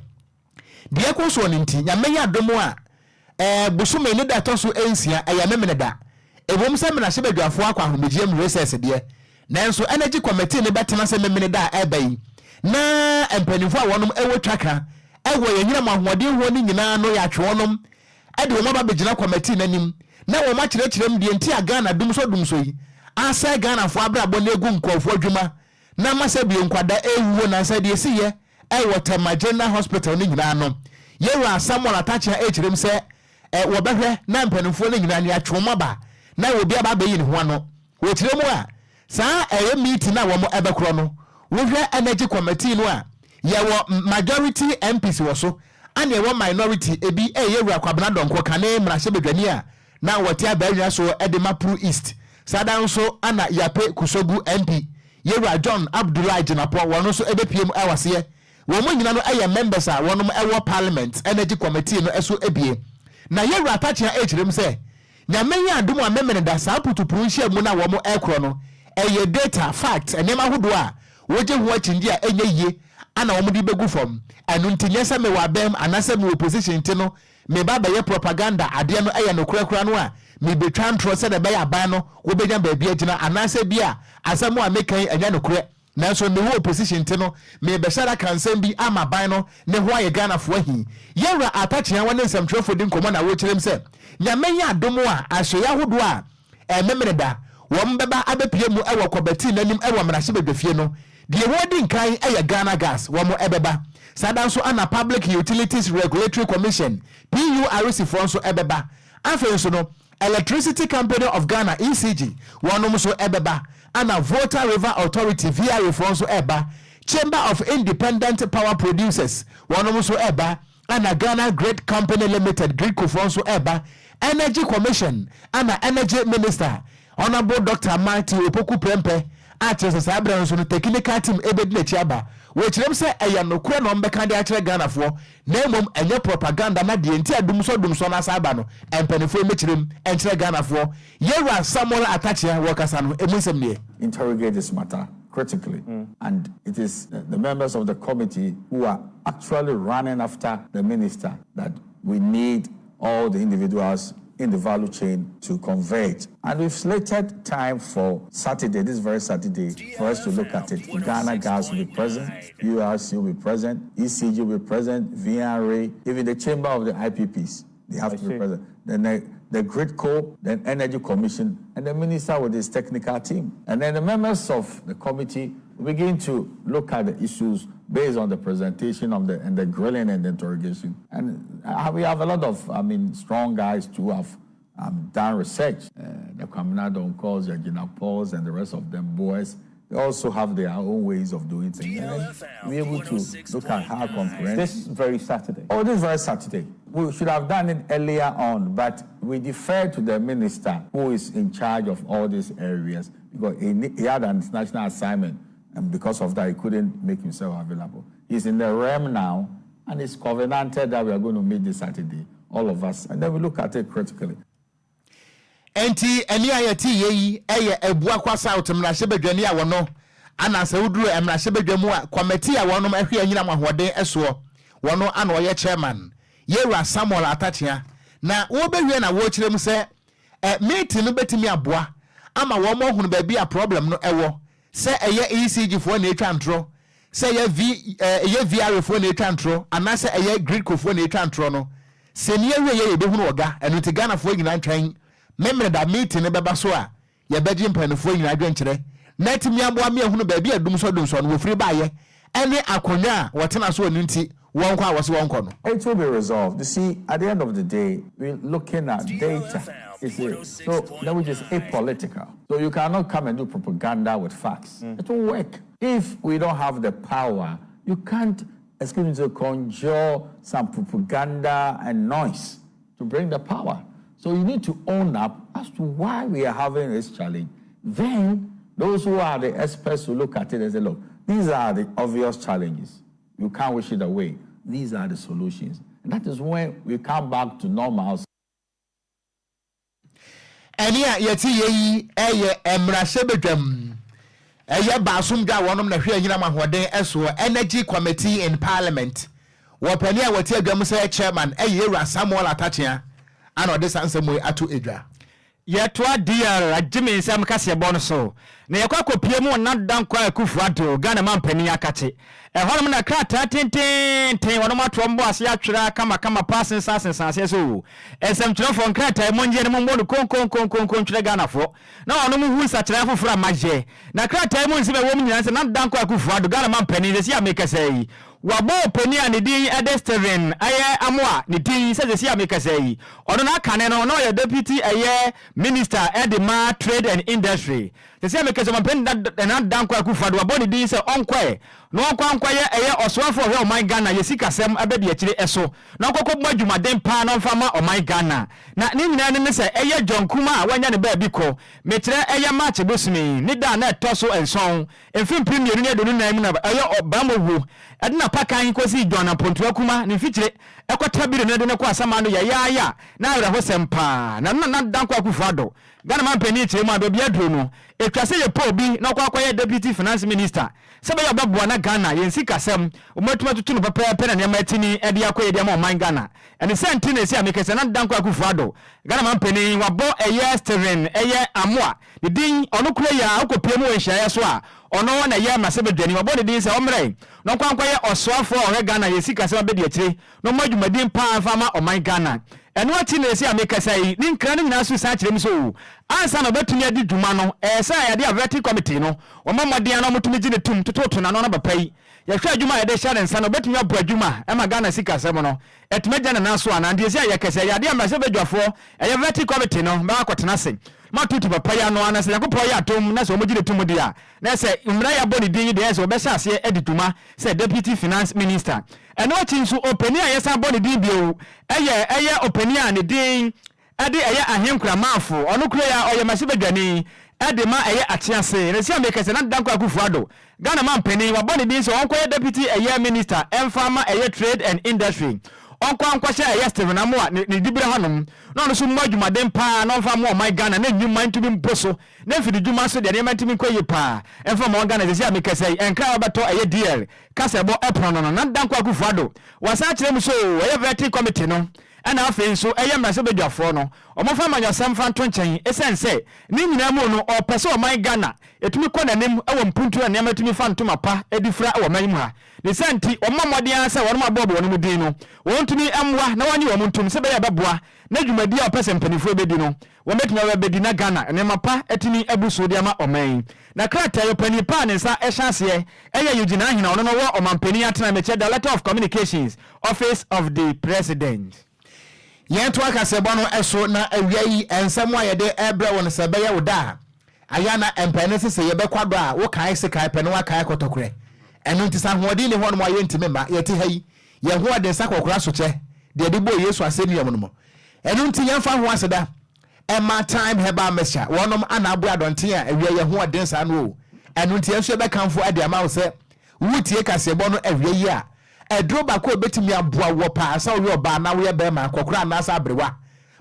Deɛ ɛkɔ soɔ no nti, Nyame yɛ adom a, ɛɛ bosome ne da ɛtɔ so nsia, ɛyɛ Memeneda. Ɛwom sɛ mmarahyɛbadwafoɔ akɔ ahomegyeɛ mu recess deɛ, nanso Energy Committee no bɛtena ase Memeneda a ɛreba yi, na mpanimfoɔ a wɔnom wɔ twaka wɔ yɛn anyinam ahoɔden hoɔ no nyinaa no yɛatwe wɔnom de wɔn aba abɛgyina committee no anim na wɔn akyerɛkyerɛ mu deɛ nti a Ghana dumsɔ dumsɔ yi asɛe Ghanafoɔ abrabɔ na ɛgu nkurɔfoɔ adwuma na ama sɛ bio nkwadaa ɛrewuo nansa deɛ ɛsiiɛ ɛwɔ Tema General Hospital no nyinaa no Yɛwura Samuel Atakyea ɛrekyerɛ mu sɛ ɛ wɔbɛhwɛ na mpanimfoɔ no nyinaa no yɛatwe wɔn aba na obi aba abɛyi ne ho ano. Wɔkyerɛ mu a saa ɛyɛ meeting a wɔn ɛbɛkorɔ no wohwɛ Energy Committee no a yɛwɔ majority MPs wɔ so ɛna ɛwɔ minority ebi ɛyɛ Yɛwura Kwabena Donkor kane mmarahyɛbadwani a na wɔte abaanwa soɔ de ma Pru East. Saa da no nso na Yape Kusogu MP, Yewura John Abdulai Jinapor wɔn nso bɛpue mu wɔ aseɛ. Wɔn nyina no yɛ members a wɔnom wɔ Parliament Energy Committee no so bie. Na Yewura Atakyea rekyerɛ mu sɛ, Nyame yɛ adom a Memeneda saa putupru nhyiamu no a wɔn rekorɔ no, ɛyɛ data, facts, nneɛma ahodoɔ a wogye ho akyinnye a ɛnyɛ yie ana wɔn de bɛgu fam. Ɛno nti nyɛ sɛ mewɔ abam anaasɛ mewɔ position nti no Meba abɛyɛ propaganda adeɛ no ɛyɛ nokorɛ koraa no a mebɛtwa ntorɔ sɛdeɛ ɛbɛyɛ aban no wɔbɛnya baabi agyina anaasɛ bi a asɛm a meka yi ɛnyɛ nokorɛ nanso mewɔ opposition nti no merebɛhyɛ da aka nsɛm bi ama aban no ne ho ayɛ Ghanafoɔ ahi. Yɛwura Arthur Kyeawa ne nsɛmtwerɛfoɔ di nkɔmmɔ na wɔkyerɛm sɛ Nyame yɛ adom a asoɛeɛ ahodoɔ a Memeneda, wɔbɛba abɛpue mu wɔ kɔbɛtii no anim wɔ mmarahyɛbadwafie no. Deɛ wɔredi nkan yɛ Ghana Gas, wɔbɛba. Saa da nso na Public Utilities Regulatory Commission, PURC, foɔ nso bɛba. Afei nso no, Electricity Company of Ghana, ECG, wɔnom nso bɛba. Ɛna Volta River Authority, VRA, foɔ nso reba. Chamber of Independent Power Producers, wɔnom nso reba. Ɛna Ghana Grid Company Limited, GRIDCo, foɔ nso reba, Energy Commission ɛna Energy Minister, Honourable Doctor Matthew Opoku Prempeh a kyerɛ sɛ saa berɛ no nso no technical team ɛbɛdi n'akyi aba. Wɔkyerɛm sɛ ɛyɛ nokorɛ na wɔbɛka de akyerɛ Ghanafoɔ na mmom ɛnyɛ propaganda na deɛ nti a dumsɔ dumsɔ no asa aba no mpaninfoɔ mmɛkyerɛm nkyerɛ Ghanafoɔ. Yɛwura Samuel Atakyea wɔkasa no ɛmu nsɛm nie. Interrogate this matter critically and it is the members of the committee who are actually running after the minister that we need all the individuals in the value chain to converge. And we've slated time for Saturday, this very Saturday, for us to look at it. Ghana Gas will be present, URC will be present, ECG will be present, VRA, even the chamber of the IPPs, they have I to see. be present. Then the, the GRIDCo, then Energy Commission, and the minister with his technical team. And then the members of the committee begin to look at the issues based on the presentation of the and the grilling and the interrogation. And we have a lot of, I mean, strong guys to have done research. The Kwamina Donkors, the Jinapors, and the rest of them boys, they also have their own ways of doing things. And then be able to look at how comprehensive. This very Saturday. Oh, this very Saturday. We should have done it earlier on, but we defer to the minister who is in charge of all these areas because he, he had an international assignment, and because of that, he couldn't make himself available. He's in the realm now, and it's covenanted that we are going to meet this Saturday, all of us, and then we look at it critically. Enti ɛnne a yɛteeɛ yi yɛ Abuakwa South mmarahyɛbadwani a wɔno ana sɛ woduru mmarahyɛbadwa mu a kɔmɛti a wɔnom hwɛ anyinam ahoɔden soɔ wɔno ana ɔyɛ chairman, Yɛwura Samuel Atakyea. Na wɔbɛwie na wɔrekyerɛ mu sɛ ɛ meeting no bɛtumi aboa ama wɔn ahunu baabi a problem no wɔ, sɛ ɛyɛ ECG foɔ na ɛtwa ntorɔ, sɛ ɛyɛ V ɛyɛ VRA foɔ na ɛtwa ntorɔ anaasɛ ɛyɛ Gridco foɔ na ɛtwa ntorɔ no. Sɛ ni awieɛ yɛbɛhunu ɔga, ɛno nti Ghanafoɔ nyinaa ntwɛn Memeneda meeting no bɛba so a yɛbɛgye mpaninfoɔ nyinaa adwenkyerɛ na atumi aboa me ahunu baabi a dumsɔ dumsɔ no wɔfiri baeɛ ɛne akonnwa a wɔtena so ɛno nti wɔnkɔ a wɔse wɔnkɔ no. It will be resolved. You see, at the end of the day, we're looking at data. You see, so that which is apolitical. So you cannot come and do propaganda with facts. It won't work. If we don't have the power, you can't, excuse me, to conjure some propaganda and noise to bring the power. So you need to own up as to why we are having this challenge. Then those who are the experts will look at it and say, look, these are the obvious challenges. You can't wish it away. These are the solutions. And that is when we come back to normal. Ɛnne a yɛte yɛ yi yɛ mmarahyɛbadwam ɛyɛ baasomdwa a wɔnom na hwɛ anyinam ahoɔden soɔ, Energy Committee in Parliament. Wɔ panin a wɔte adwa mu sɛ chairman ɛyɛ Yɛwura Samuel Atakyea ana ɔde saa nsɛm yi ato edwa. Yɛtoa DR Agyimi nsɛm kaseɛbɔ no so na yɛkɔ akɔpue mu wɔ Nana Dankwa Akufo Addo, Ghana mampanin akakye. Ɛhɔnom na krataa tenteenten wɔnom ato wɔn bo ase atwerɛ kamakama paa asensan asensan aseɛ sɛ oo, nsɛmtwerɛfoɔ nkrataa yi mongye na mommɔ no konkonkonkonko ntwerɛ Ghanafoɔ na wɔnom hu nsakyeraɛ foforɔ a mayɛ. Na krataa yi mu nsɛm a ɛwɔ mu nyinaa ne sɛ Nana Dankwa Akufo Addo, Ghana mampanin, seesei a merekasa yi, Wɔabɔ ɔpanin a ne din de Stephen ɛyɛ Amoah ne din sɛ seesei a mekasa yi, ɔno na kane no na ɔyɛ Deputy ɛyɛ Minister de ma Trade and Industry. Seesei a mekasa yi, Ɔmanpanin Nana Dankwa Akufo-Addo wabɔ ne din sɛ ɔnkɔɛ na ɔnkɔ nkɔyɛ ɛyɛ ɔsoafoɔ a ɔhwɛ ɔman Ghana yɛ sikasɛm abadiakyire so na ɔnkɔkɔbɔ adwumaden paa na ɔmfa mma ɔman Ghana. Na ne nyinaa no ne sɛ ɛyɛ John Kumah a wanya ne baabi kɔ, mekyerɛ ɛyɛ March bosome yi ne da a na ɛtɔ so nson Mfe 2024 mu na ɔyɛ ɔbammɔ wuo de n'apakan kɔsii John Apontoa Kuma ne mfikyire kɔtabiri no de no kɔɔ asamando yayaaya na awerɛhosɛm paa na no Nana Dankwa Akufo Addo Ghana manpanin kyerɛ mu a baabi aduro no ɛtwa sɛ yɛpɛ obi na ɔkɔ akɔyɛ Deputy Finance Minister sɛ ɛbɛyɛ ɔbɛboa na Ghana yɛn sikasɛm wɔatumi atoto no pɛpɛɛpɛ na nneɛma atumi de akɔ yie de ama ɔman Ghana. Ɛne sɛ nti na ɛsi a mekɛ sɛ Nana Dankwa Akufo Addo Ghana manpanin wabɔ ɛyɛ Stephen ɛyɛ Amoah Ne din, ɔno kura yi ara, wokɔpue mu wɔ nhyiaeɛ so a, ɔno na ɛyɛ mmarahyɛbadwani. Wɔabɔ ne din sɛ ɔmmrɛ na ɔnkɔ ankɔyɛ ɔsoafoɔ a ɔhwɛ Ghana yɛn sikasɛm abɛdiakyire na ɔmmɔ adwumaden pa ara mfa mma ɔman Ghana. Ɛno akyi na ɛsei a mekasa yi, ne nkra no nyinaa nso san kyerɛ mu sɛ oo, ansa na ɔbɛtumi adi dwuma no, ɛyɛ sɛ ayɛde a Vetting Committee no, wɔmmɔ mmɔden ara na wɔtumi gye no tom tototo n'ano anɔpa yi. Yɛhwɛ adwuma a yɛde hyɛ ne nsa no, ɔbɛtumi abɔ adwuma ma Ghana sikasɛm no atumi agyina ne nan so anaa? Nti ɛsei a yɛkasa yi, ɛyɛ adeɛ a mmarahyɛbadwafoɔ, ɛyɛ Vetting Committee no, bɛkɔ akɔtena ase ma tuutu papa yi ano ara na sɛ Nyankopɔn yɛ adom na sɛ wɔgye no tom deɛ a, na sɛ mmara yi abɔ ne din yi deɛ ɛyɛ sɛ wɔbɛhyɛ aseɛ adi dwuma sɛ Deputy Finance Minister. Ɛno akyi nso, ɔpanin a yɛsan bɔ ne din bio yɛ ɛyɛ ɔpanin a ne din de ɛyɛ Ahenkura Marfo, ɔno kura yi ara ɔyɛ mmarahyɛbadwani de ma ɛyɛ Atease. Na seesei a meka yi sɛ Nana Dankwa Akufo-Addo, Ghana manpanin, wabɔ ne din sɛ ɔnkɔyɛ Deputy ɛyɛ Minister ɛmfa mma ɛyɛ Trade and Industry, ɔnkɔ ankɔhyɛ ɛyɛ Stephen Amoah ne ne diberɛ hanom na ɔno nso mmɔ adwumaden paa na ɔmfa mmoa ɔman Ghana na nnwuma ntumi mpo so na mfididwuma nso deɛ nneɛma ntumi nkɔ yie paa ɛmfa mma Ghana. Seesei a mekasa yi ɛnkra a wabɛtɔ ɛyɛ DL kasa ɛbɔ ɛpono no no Nana Dankwa Akufo-Addo wasan akyerɛ mu sɛ oo ɛyɛ Vetting Committee no ɛna afei nso ɛyɛ mmarahyɛbadwafoɔ no wɔmfa amanyɔsɛm mfa nto nkyɛn ɛsiane sɛ ne nyinaa mu no ɔpɛ sɛ ɔman Ghana ɛtumi kɔ n'anim wɔ mpuntuo a nneɛma tumi fa ntoma pa de fira wɔ ɔman yi mu ha. Ne saa nti, wɔmmɔ mmɔden ara sɛ wɔnom abɔɔbɔ wɔnom din no, wɔntumi mmoa na wɔnnye wɔn ntom sɛ ɛbɛyɛ a ɛbɛboa na dwumadie a wɔpɛ sɛ mpaninfoɔ bɛdi no, wɔbɛtumi aba abɛdi na Ghana nneɛma pa atumi abu so de ama ɔman yi. Na krataa yi, ɔpanin pa a ne nsa hyɛ aseɛ yɛ Eugene Ahene a ɔno no wɔ Ɔmanpanin atenaeɛ, mekyerɛ Director of Communications, Office of the President. Yɛntoa kaseɛbɔ no so na awia yi nsɛm a yɛde rebrɛ wo no sɛ ɛbɛyɛ wo dɛ a, ayɛ a na mpɛn no sese yɛbɛkɔ adɔ a wokae sekae pɛ na woakae kɔtɔkorɛ. Ɛno nti sɛ ahoɔden nni hɔnom a yɛntumi mma. Yɛte ha yi, yɛn ho ɔden sa kɔkora sokyɛ deɛ yɛde bɔɔ Yesu asɛnnua mu no mu. Ɛno nti yɛmfa ho aseda mma Thyme Herbal Mixture, wɔnom ana aboa adɔnten a awia yɛn ho ɔden saa no o. Ɛno nti yɛn nso yɛbɛkamfo de ama wo sɛ woretie kaseɛbɔ no awia yi a, Aduro baako a ɛbɛtumi aboa woɔ paa sɛ woyɛ ɔbaa anaa woyɛ barima, akɔkora anaasɛ aberewa.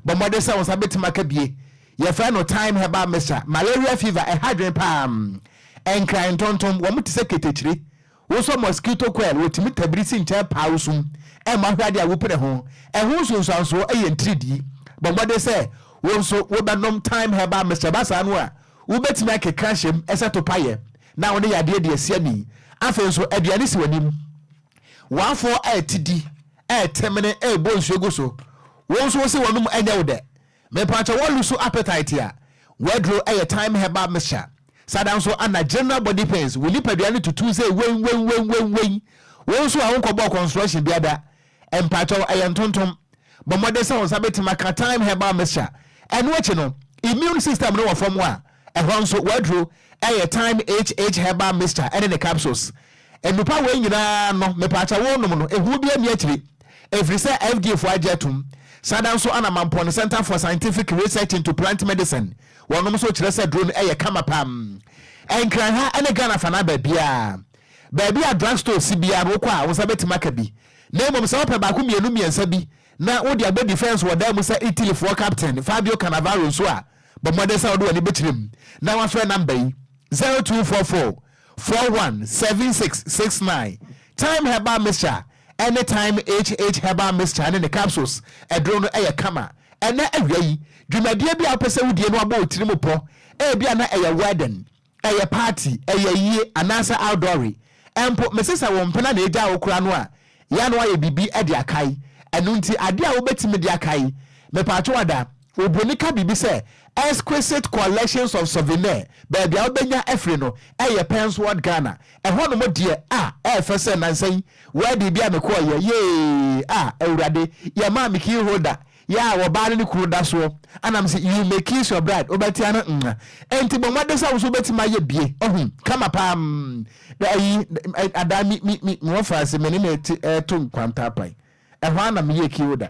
Bɔ mmɔden sɛ wo nsa bɛtumi aka bie. Yɛfrɛ no Thyme Herbal Mixture. Malaria fever, ɛha adwene paa. Nkran ntontom, wɔn te sɛ ketekyire. Wosɔ mosquito coil, wɔtumi tabiri si nkyɛn paa wo sum. Ɛmma hwɛ adeɛ a wopene ho. Ɛho nsunsuansoɔ yɛ ntiridii. Bɔ mmɔden sɛ wo nso wobɛnom Thyme Herbal Mixture. Ɛba saa no a, wobɛtumi akeka ahyɛm sɛ topayɛ na wo ne yadeɛ de asi ani. Afei nso, aduane si w'anim. W'afoɔ rete di, retemene, rebɔ nsuo gu so. Wo nso wose w'anom nyɛ wo dɛ. Mepakyɛ wo lusu appetite a, w'aduro yɛ Thyme Herbal Mixture. Sada nso ana general body pains, wo nipadua no tutu sɛ wei wei wei wei wei. Wo nso a wonkɔbɔɔ construction bia da, mpakyɛw ɛyɛ ntontom. Bɔ mmɔden sɛ wo nsa bɛtumi aka Thyme Herbal Mixture. Ɛno akyi no, immune system no wɔ fam a, ɛhɔ nso w'aduro yɛ Thyme HH Herbal Mixture ɛne ne capsules. Nnupa wei nyinaa no, mepaakyɛw wonom no, ehu biara nni akyiri, ɛfiri sɛ FDA foɔ agye atum. Sada nso ana Mampɔn Center for Scientific Research into Plant Medicine, wɔnom nso kyerɛ sɛ duro no yɛ kama paa. Nkran ha ne Ghana fanaa baabiara, baabi a drug store si biara no wokɔ a wo nsa bɛtumi aka bi. Na mmom sɛ wopɛ baako mmienu mmiɛnsa bi na wode abɔ defence wɔ dan mu sɛ Italy foɔ captain Fabio Cannavaro nso a, bɔ mmɔden sɛ wode w'ani bɛkyerɛ mu na wafrɛ number yi, 0244 417669 Thyme Herbal Mixture ne Thyme HH Herbal Mixture ne ne capsules aduro no yɛ kama. Ɛnnɛ awia yi, dwumadie bi a wopɛ sɛ wodie no abɔ wo tiri mu pɔ, ebia na ɛyɛ wedding, ɛyɛ party, ɛyɛ ayie anaasɛ outdoory. Mpo mese sɛ wo mpena na agyaa wo koraa no a, yɛ a na woayɛ biribi de akae. Ɛno nti adeɛ a wobɛtumi de akae, mepatwo ada, Oburoni ka biribi sɛ exquisite collections of souvenir, baabi a wobɛnya afiri no yɛ Pensword Ghana. Ɛhɔnom deɛ a ɛyɛ fɛ sɛ nnansa yi wedding bi a mekɔeɛ, yee ah Awurade, yɛmaa me key holder, yɛ a ɔbaa ne ne kunu da soɔ, ɛna mese you may kiss your bride, wobɛtea no mm. Enti bɔ mmɔden sɛ wo nso wobɛtumi ayɛ bie, ɔhu, kama paa mm. Na ayi, adaa me, me, me, mewɔ faase, me ne no te, ɛreto nkwanta apan, ɛhɔ ara na meyɛɛ key holder.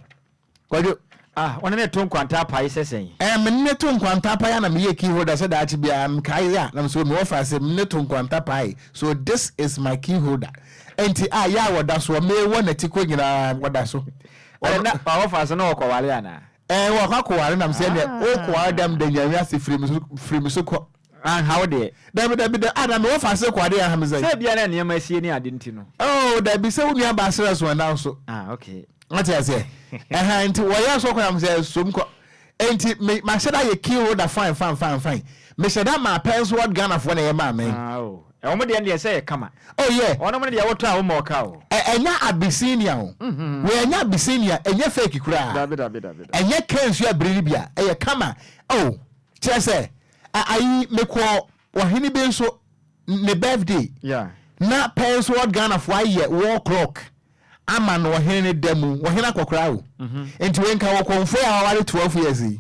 Kwadwo. Ah, wo ne no to nkwanta apae sɛ sɛn? Ɛɛ, me ne no to nkwanta apae a na meyɛ key holder sɛ daakye biara mekae a na mesɛ oh, mewɔ fa sɛ me ne no to nkwanta pae so this is my key holder. Enti ah, yɛ a wɔda soɔ, mewɔ n'atikɔ nyinaa wɔda so. Ɛɛ, na wɔ fa so na wɔkɔware anaa? Ɛɛ, wɔkɔ akɔware na mesɛ ɛneɛ wokɔware dɛm da Nyame ase firi me so, firi me so kɔ. Anha wo deɛ. Dabi dabi dabi, ah na mewɔ fa se kɔ adeɛ anha me sɛn? Sɛ ebia na nneɛma asie ne ade nti no. Oh, dabi sɛ wo nua baa serɛ so ɛna nso. Ah, okay. Wate aseɛ? Ɛhɛn, nti wɔyɛ so kɔ na mesɛ som kɔ. Nti me mahyɛ da yɛ key holder fine fine fine fine. Mehyɛ da maa Pensword Ghana foɔ na ɛyɛ maa me. Ah, oh. Wɔn deɛ no deɛ sɛ yɛ kama. Oh yeah. Wɔn no deɛ wotɔ a woma ɔka o. Ɛ ɛnyɛ Abyssinia o. Wei ɛnyɛ Abyssinia, ɛnyɛ fake koraa. Dabi dabi dabi. Ɛnyɛ Kensua abiri no bi a, ɛyɛ kama. Oh, kyerɛ sɛ, a ayi mekɔɔ ɔhene bi nso ne birthday. Yeah. Na Pensword Ghana foɔ ayɛ wall clock. ama no ɔhene no da mu, ɔhene akɔkora o, nti wei nka wɔkɔmfoɔ yi a waware 12 years yi,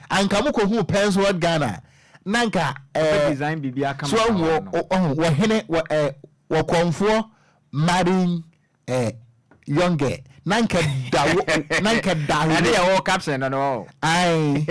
anka mo kɔhuu Pensword Ghana na nka ɛɛ, so ahu ɔhu wɔhene wɔ ɛɛ wɔkɔmfoɔ marrying ɛɛ young girl na nka da wo na nka da ɛne yɛ wɔ caption no no ae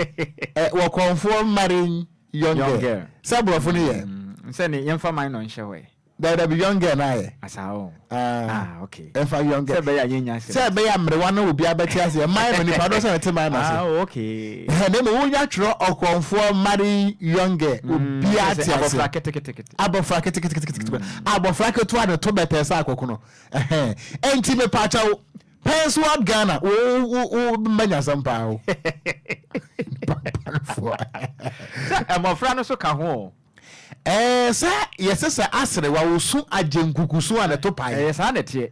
ɛ wɔkɔmfoɔ marrying young girl sɛ borɔfo no yɛ sɛ ne yɛmfa man no nhyɛ hɔ ɛ. Dabi dabi young girl na ayɛ. Asa o. Ah okay. Ɛnfa young girl. Sɛ ɛbɛyɛ a yɛn nya asɛm. Sɛ ɛbɛyɛ a mmerewa no obiara bɛte aseɛ. Mmaa no nipa dɔ sɛ ɛte mmaa no ase. Ah okay. Ɛhɛn na mmom wonya twerɛ ɔkɔmfoɔ marry young girl obiara te aseɛ. Abɔfra ketekete. Abɔfra ketekete. Abɔfra ketewa ne to bɛtɛɛ sɛ akɔkono. Ɛhɛn ɛnti mepaakyɛw Pensword Ghana wo wo wo mma nya asɛm paa o. Papafoɔ. Sɛ mmɔfra no so ka ho o. Ɛɛ sɛ yɛse sɛ aserewa osu agye nkukusu a ne to pae. Ɛyɛ saa na ɛteɛ.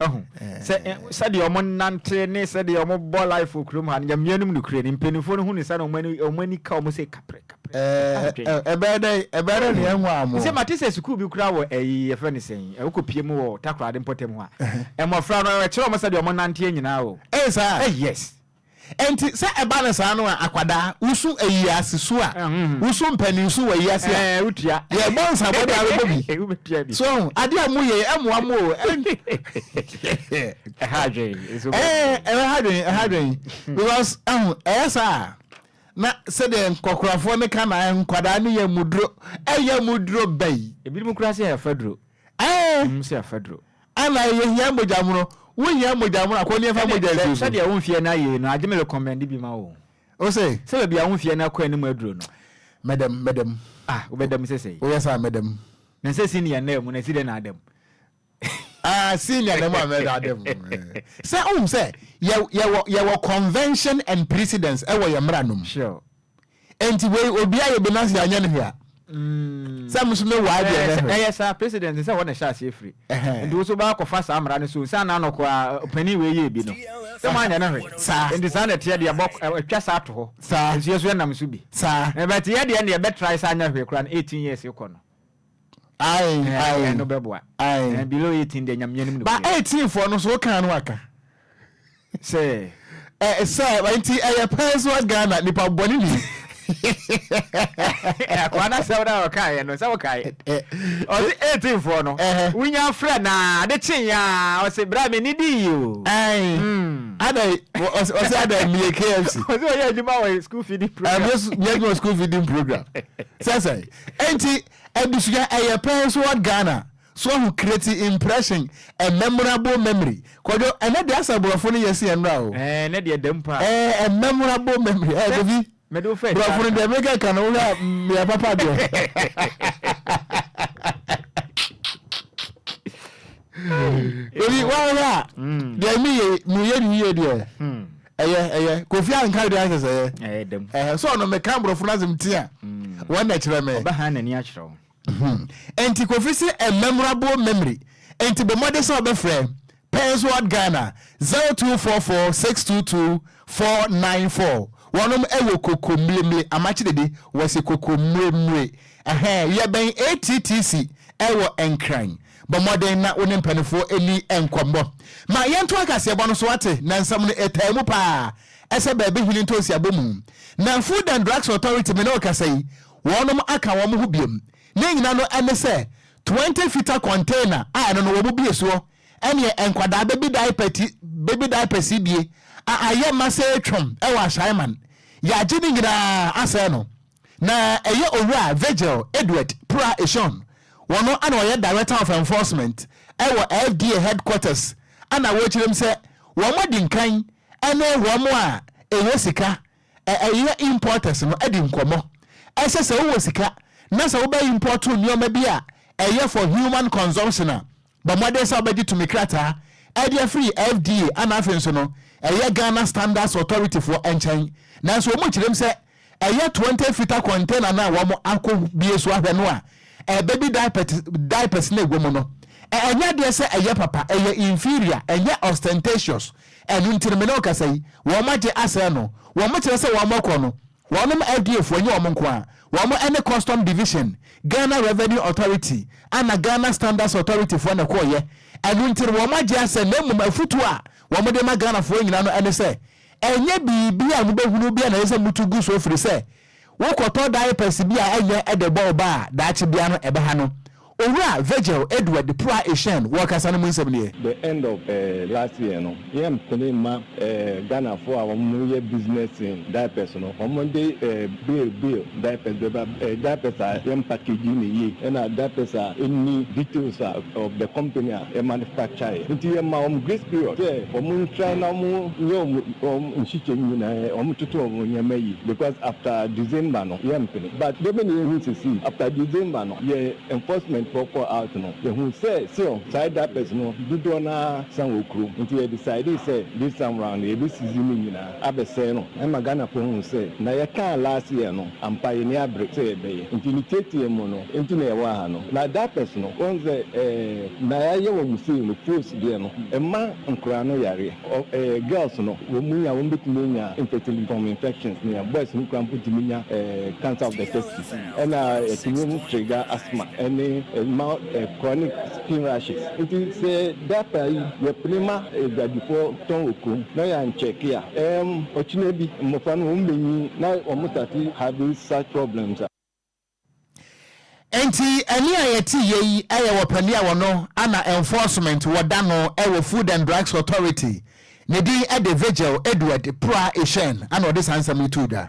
Wahu? Sɛ sɛdeɛ wɔn nante ne sɛdeɛ wɔn bɔ life wɔ kurom ha no, Nyame anim nokorɛ ni, mpanimfoɔ no hu no saa na wɔn ani wɔn ani ka wɔn sɛ kaprɛ kaprɛ. Ɛɛ ɛbɛyɛ dɛn ɛbɛyɛ dɛn na yɛnhu amo. Sɛ mate sɛ sukuu bi koraa wɔ ɛyi yɛfrɛ no sɛn, wokɔ pie mu wɔ Takoradi mpɔtam hɔ a, mmɔfra no ɛkyerɛ wɔn sɛdeɛ wɔn nanteɛ nyinaa o. Ɛyɛ saa? Ɛy yes. Enti sɛ ɛba no saa no a, akwadaa, wosu ayiase su a, wosu mpanin su wɔ ayiase a, yɛbɔ nsabɔ de a wobɛbɔ bi. So ahu, adeɛ a moyɛ yi, ɛmmoa mo o. Ɛha adwene. Ɛɛ, ɛha adwene, ɛha adwene. Because, ahu, ɛyɛ saa a, na sɛdeɛ nkɔkorafoɔ no ka na nkwadaa no yɛ muduro, ɛyɛ muduro bɛyi. Ebinom koraa sɛ yɛfa duro. Ɛɛ. Sɛ yɛfa duro. Ana yɛhia mogya mono? Wohia mogya mono a, kɔ ne yɛmfa mogya nsi wo so. Sɛdeɛ wo mfeɛ no ayɛ yi no, agye me recommend bi ma wo. O se? Sɛ baabi a wo mfeɛ no akɔ anim aduro no. Mɛdam, mɛdam. Ah, wobɛdam sɛ sɛi? Woyɛ saa mɛdam. Na sɛ senior nna mu na si dɛ na adam? Ah, senior na mu a mɛda adam. Sɛ wohu sɛ yɛwɔ yɛwɔ convention and precedence ɛwɔ yɛn mmara no mu. Sure. Enti wei obi ayɛ bi na sɛ yɛanyɛ no hwee a. Sɛ me nso mewɔ adeɛ mɛhwɛ. Ɛyɛ saa president sɛ hɔ na ɛhyɛ aseɛ firi. Nti wo nso wobɛakɔ fa saa mmara no so nsa na anɔkɔ a panin wei yɛɛ bi no. Sɛ moanyɛ no hwee. Saa. Nti saa na ɛteɛ deɛ bɔ atwa saa to hɔ. Saa. Nso yɛ so yɛnam so bi. Saa. But yɛ deɛ deɛ bɛtrae sɛ anyɛ hwee koraa no 18 years kɔ no. Ae ae. Ɛno bɛboa. Ae. Below 18 deɛ Nyame anim no. Ba 18 foɔ no so wokaa no aka. Sɛ. Ɛ sɛ nti ɛyɛ pɛn so Ghana nipa bɔne ni. Akoa no asɛm no a ɔkaeɛ no sɛ wokae. Ɔse 18 foɔ no wonya frɛ na ade kye ya ɔse bra me ni di yi o. Ae. Adai ɔse adai meyɛ KFC. Ɔse ɔyɛ adwuma wɔ school feeding program. Meyɛ adwuma wɔ school feeding program. Sɛ sɛ nti adesua ɛyɛ pɛn so Ghana. So wahu create impression a memorable memory Kwadwo ɛnɛ deɛ asɛ borɔfo no yɛ se yɛn nnora o. Ɛɛ ɛnɛ deɛ dɛm paa. Ɛɛ a memorable memory ɛɛ Kofi Mede wo fɛ borɔfo no deɛ meka ka no wohwɛ a meyɛ papa deɛ. Kofi woahwɛ a deɛ meyɛ meyɛ ne yie deɛ ɛyɛ ɛyɛ Kofi anka deɛ ahyɛ sɛ ɛyɛ. Ɛyɛ dɛm. Ɛhɛ so ɔno meka borɔfo no asɛm ti a wɔn na kyerɛ me. Ɔbɛhan n'ani akyerɛ wo. Hmm. Enti Kofi se a memorable memory. Enti bɔ mmɔden sɛ wobɛfrɛ Pensword Ghana 0244 622 494. Wɔnom wɔ Koko Mmiremire, Amakye Dede, wɔse Koko Mmiremire. Ɛhɛn, yɛbɛn ATTC wɔ Nkran. Bɔ mmɔden na wo ne mpaninfoɔ nni nkɔmmɔ. Ma yɛnto akaseɛbɔ no so wate, na nsɛm no ɛtaa mu paa ɛsɛ baabi hene ntoosi abɔ mu. Na Food and Drugs Authority me ne wo kasa yi, wɔnom aka wɔn ho biom. Ne nyina no ɛne sɛ 20 fita container a ɛno no wɔn bie soɔ ɛneɛ nkwadaa baby diaper ti baby diapers yi bie a ayɛ ma sɛ twom ɛwɔ Ashaiman. Yɛagye ne nyinaa asɛe no. Na ɛyɛ Owura Virgil Edward Prah Eshon wɔno ana ɔyɛ Director of Enforcement ɛwɔ FDA headquarters ana wɔkyerɛm sɛ wɔn adi nkan ɛne wɔn a ɛwɔ sika ɛyɛ importers no adi nkɔmmɔ. Ɛsɛ sɛ wowɔ sika na sɛ wobɛ import nneɛma bi a ɛyɛ for human consumption a, bɔ mmɔden sɛ wobɛgye tumi krataa ɛde afiri FDA ana afei nso no ɛyɛ Ghana Standards Authority foɔ nkyɛn. Nanso wɔn kyerɛm sɛ ɛyɛ 20 fita container no a wɔn akɔ bie so ahwɛ no a baby diapers, diapers no ɛwɔ mu no, ɛnyɛ adeɛ sɛ ɛyɛ papa, ɛyɛ inferior, ɛnyɛ ostentatious. Ɛno nti no me ne wo kasa yi, wɔn agye asɛe no. Wɔn kyerɛ sɛ wɔn kɔ no, wɔnom FDA foɔ, ɛnyɛ wɔn nko ara, wɔn ɛne Custom Division, Ghana Revenue Authority, ɛna Ghana Standards Authority foɔ na ɛkɔɔyɛ. Ɛno nti no wɔn agye asɛe, na mmom afutuo a wɔn de ma Ghanafoɔ nyinaa no ɛne sɛ, ɛnyɛ biribi a mobɛhunu biara na ɛsɛ sɛ motu gu so ɛfiri sɛ, Wokɔtɔ diapers bi a ɛnyɛ de bɔ wo ba a, daakye biara no ɛbɛha no. Owura Virgil Edward Pura Eshun wɔ ɔkasa no mu nsɛm nie. The end of last year no, yɛn mpene mma Ghanafoɔ a wɔn yɛ business in diapers no, wɔn de bill bill diapers bɛba, diapers a yɛn package no yie, ɛna diapers a ɛnni details a of the company a yɛ manufacture yɛ. Nti yɛ ma wɔn grace period sɛ wɔn ntry na wɔn nyɛ wɔn nhyehyɛ nyinaa, wɔn toto wɔn nneɛma yie because after December no yɛ mpene. But deɛ bɛ na yɛ hu sesei, after December no yɛ enforcement foɔ kɔ out no, yɛ hu sɛ still saa diapers no dodoɔ no ara san wɔ kurom. Nti yɛ decide sɛ this time round no yɛ bɛ seize ne nyinaa abɛsɛe no ɛma Ghanafoɔ hu sɛ na yɛ kaa last year no ampa yɛ ni abere sɛ yɛ bɛyɛ. Nti ne tiatia mu no nti na yɛwɔ ha no. Na diapers no wohu sɛ ɛɛ na yɛayɛ wɔn sei no fos deɛ no ɛma nkoraa no yareɛ. Ɔ ɛɛ girls no wɔn mu nya wɔn bɛtumi anya infertility from infections ne boys no koraa mpo tumi nya ɛɛ cancer of the testis ɛna ɛtumi trigger asthma ɛne ɛma ɛɛ chronic skin rashes. Nti sɛ diaper yi yɛpene ma adwadifoɔ tɔn wɔ kurom na yɛankyɛke a ɛɛm ɔkyena bi mmɔfra no wɔn bɛnyin na wɔn start having such problems a. Enti ɛnne a yɛte yɛ yi yɛ wɔ panin a wɔno ana enforcement wɔ da no wɔ Food and Drugs Authority. Ne din de Virgil Edward Prah Eshun ana ɔde saa nsɛm yi too dwa.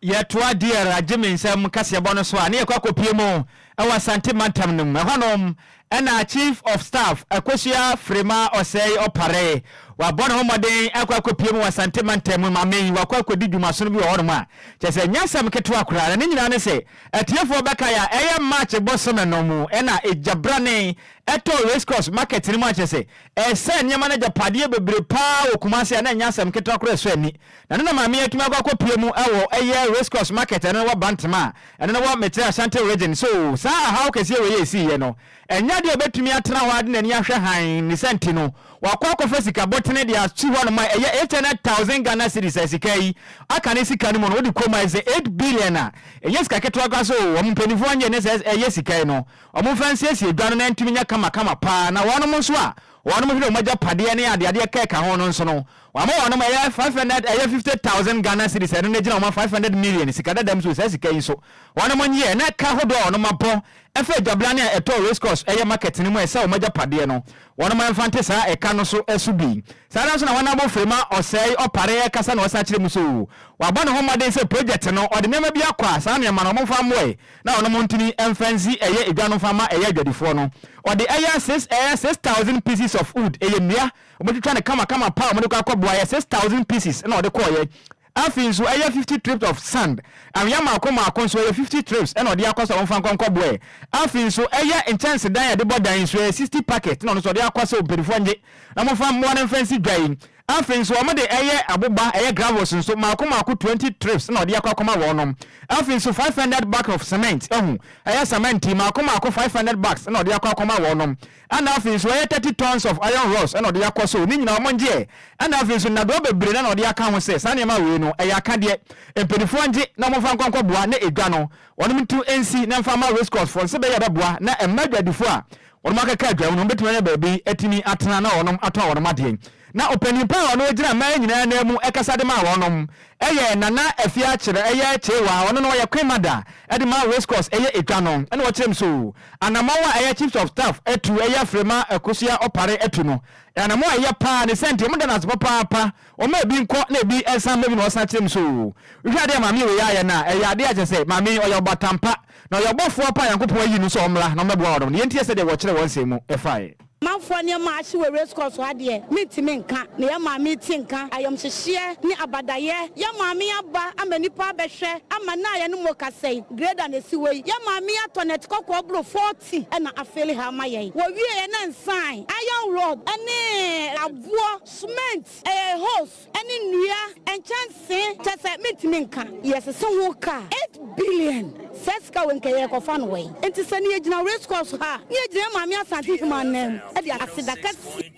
Yɛtoa DR Agyemensɛm kaseɛbɔ no so a, ne yɛkɔ akɔpue mu. wɔ Asante mantam no mu. Ɛhɔnom na Chief of Staff Akosua Frema Osei Opare wabɔ ne ho mmɔden akɔ akɔpue mu wɔ Asante mantam mu. Maame yi wakɔ akɔdi dwumasono bi wɔ hɔnom a kyerɛ sɛ ɛnyɛ asɛm ketewa koraa, na ne nyinaa ne sɛ atiefoɔ bɛkae a ɛyɛ March bosome no mu na egyabrane ɛtɔɔ Race Course Market no mu a kyerɛ sɛ ɛresɛe nneɛma no agyapadeɛ bebree paa wɔ Kumasi a na ɛnyɛ asɛm ketewa koraa ɛsɔ ani. Na ɛno na maame yi atumi akɔ akɔpue mu wɔ ɛyɛ Race Course Market ɛno no wɔ Bantama a ɛno no wɔ mekyerɛ Ashanti Region. So saa ahaw kɛseɛ wei a ɛsiiɛ no ɛnyɛ adeɛ a ɔbɛtumi atena hɔ ara de n'ani ahwɛ hann ne sɛ nti no wakɔ akɔfa sika bɔtene de asi hɔnom a ɛyɛ 800,000 Ghana cedis a sika yi aka ne sika no mu no wode kɔ mu a ɛsɛ 8 billion a ɛnyɛ sika ketewa koraa so wɔn mpanimfoɔ anyɛ ne sɛ ɛyɛ sika yi no Wɔmfa nsiesie dwa no na ɛntumi nyɛ kamakama paa, na wɔnom nso a wɔnom hwere wɔn agyapadeɛ ne adeadeɛ kɛka ho no nso no, wɔama wɔnom ɛyɛ 500 ɛyɛ 50,000 Ghana cedis, ɛno no gyina wɔn 500 million sika dada mu so, saa sika yi nso wɔnom nyeɛ, na ɛka hodoɔ a wɔnom abɔ ɛfa adwablane a ɛtɔɔ race course ɛyɛ market no mu a ɛsɛ wɔn agyapadeɛ no, wɔnom ɛmfa nte saa ɛka no so ɛso bi. Saa ara nso na wɔn abofre ma ɔsɛe ɔpare ɛkasa na ɔsan kyerɛ mu so wabɔ ne ho mmɔden sɛ project no ɔde nneɛma bi akɔ a saa nneɛma no wɔmfa mmoɛ na ɔnom ntini mfa nsi ɛyɛ edwa no mfa mma ɛyɛ adwadifoɔ no. Ɔde ɛyɛ six ɛyɛ 6,000 pieces of wood, ɛyɛ nnua, wɔtwitwa no kama kama pa a wɔde kɔ akɔboa, ɛyɛ 6,000 pieces na ɔde kɔeɛ. Afei nso ɛyɛ 50 trips of sand, anwea mmaako mmaako nso ɛyɛ 50 trips na ɔde akɔ sɛ wɔmfa nkɔ nkɔboɛ. Afei nso ɛyɛ nkyɛnsedan a yɛde bɔ dan nso ɛyɛ 60 packet na ɔno nso ɔde akɔ sɛ mpanimfoɔ nnye na momfa mmoa no mfa nsi dwa yi. Afei nso wɔde ɛyɛ aboba, ɛyɛ gravels nso, mmaako mmaako 20 trips na wɔde akɔ akɔma wɔnom. Afei nso 500 bags of cement, ahu, ɛyɛ cement mmaako mmaako 500 bags na wɔde akɔ akɔma wɔnom. Ɛna afei nso ɛyɛ 30 tons of iron rods na wɔde akɔ so, ne nyinaa wɔn ngyeɛ. Ɛna afei nso nnadoa bebree na na wɔde aka ho sɛ saa nneɛma wei no ɛyɛ akadeɛ, mpaninfoɔ ngye na wɔmfa nkɔ nkɔboa na edwa no wɔnom ntu nsi na mfa mma race course foɔ no sɛ ɛbɛyɛ a ɛbɛboa na mma adwadifoɔ a wɔnom akeka adwa mu no wɔbɛtumi anya baabi atumi atena na wɔnom atɔn wɔnom adeɛ. Na ɔpanin pa a ɔno gyina mmaa nyinaa nan mu kasa de maa wɔnom yɛ Nana Afia Kyerɛ ɛyɛ Kyewa, ɔno no ɔyɛ Queen Mother de ma Race Course ɛyɛ Edwa no, ɛna ɔkyerɛ mu so anamɔn a ɛyɛ Chiefs of Staff atu ɛyɛ Frema Akosua Opare atu no ɛyɛ anamɔn a ɛyɛ paa ne sɛ nti wɔn da no ase papaapa, wɔma ebi nkɔ na ebi nsan mma bi na ɔsan kyerɛ mu so wohwɛ adeɛ a maame wei ayɛ no a ɛyɛ adeɛ a kyerɛ sɛ maame yi ɔyɛ ɔbatampa na ɔyɛ ɔbɔfoɔ pa a Nyankopɔn ayi no sɛ ɔmmra na ɔmmɛboa wɔnom no yɛntie sɛdeɛ wɔkyerɛ wɔn nsɛm mu faeɛ. Manfoɔ nneɛma a ahye wɔ race course ha deɛ mentumi nka, na yɛn maame te nka, ayamhyehyeɛ ne abadayɛ, yɛn maame aba ama nnipa abɛhwɛ ama nnɛ a yɛne mo rekasa yi, grader na ɛsi hɔ yi, yɛn maame atɔ nɛte kɔkɔɔ boro 40 na afeeli ha ama yɛn, wɔwieɛ na nsan, iron rod ne aboɔ, cement, ɛyɛ hose. Ɛne nnua, nkyɛnsee, kyerɛ sɛ mentumi nka. Yɛsese ho ka a, 8 billion, saa sika wei nka yɛrekɔfa no wɛn? Nti sɛ ne yɛgyina race course ha a, ne yɛgyina yɛn maame Asante Hemaa nan mu de aseda kɛseɛ.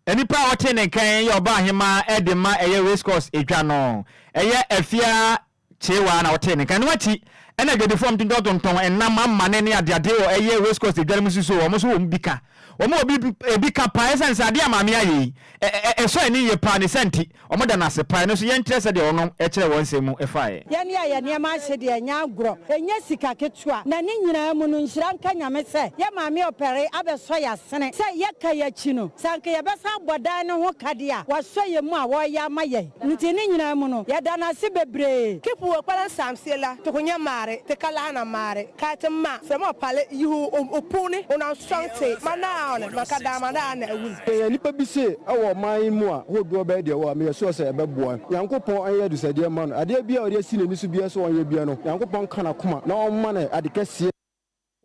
Nnipa a wɔtee ne nka yi yɛ ɔbaahemaa de ma ɛyɛ race course dwa no, ɛyɛ Afia Kyeewaa na ɔtee ne nka. Ɛno akyi na adwadifo a wɔtontɔn nam amane ne adeade wɔ ɛyɛ Race Course dwa no mu nso so wɔn nso wɔ mu bi ka. Wɔn wɔ bi ebi ka paa esiane sɛ adeɛ a maame ayɛ yi ɛsɔ ani yie paa ne saa nti wɔda no ase paa. Ɛno nso yɛnkyerɛ sɛdeɛ wɔn kyerɛ wɔn nsɛm mu faeɛ. Yɛn a yɛn nneɛma ahye deɛ ɛnyɛ agorɔ, ɛnyɛ sika ketewa, na ne nyinaa mu no nhyira nka Nyame sɛ yɛn maame Ɔpɛre abɛsɔ yɛn asene sɛ yɛka yɛn akyi no sɛ anka yɛbɛsan abɔ dan no ho ka deɛ a wasɔ yɛn mu a ɔreyɛ ama yɛn. Nti ne nyinaa mu no, yɛda no ase bebree. Ki puo kpalan saamsie la ti ku nyɛ maari, ti ka lahi na maari, ka ti ma Frema pali yihi o puuni o na sɔŋ ti ma Naawuni man ka daama daa na wum. Yɛyɛ nnipa bi se wɔ ɔman yi mu a hodoɔ bɛyɛ deɛ ɛwɔ a meyɛ sure sɛ ɛbɛboa. Nyankopɔn nyɛ adusɛdeɛ mma no. Adeɛ biara a ɔde asi n'ani so biara sɛ ɔnyɛ biara no, Nyankopɔn nka n'akoma na ɔmma no ade kɛseɛ.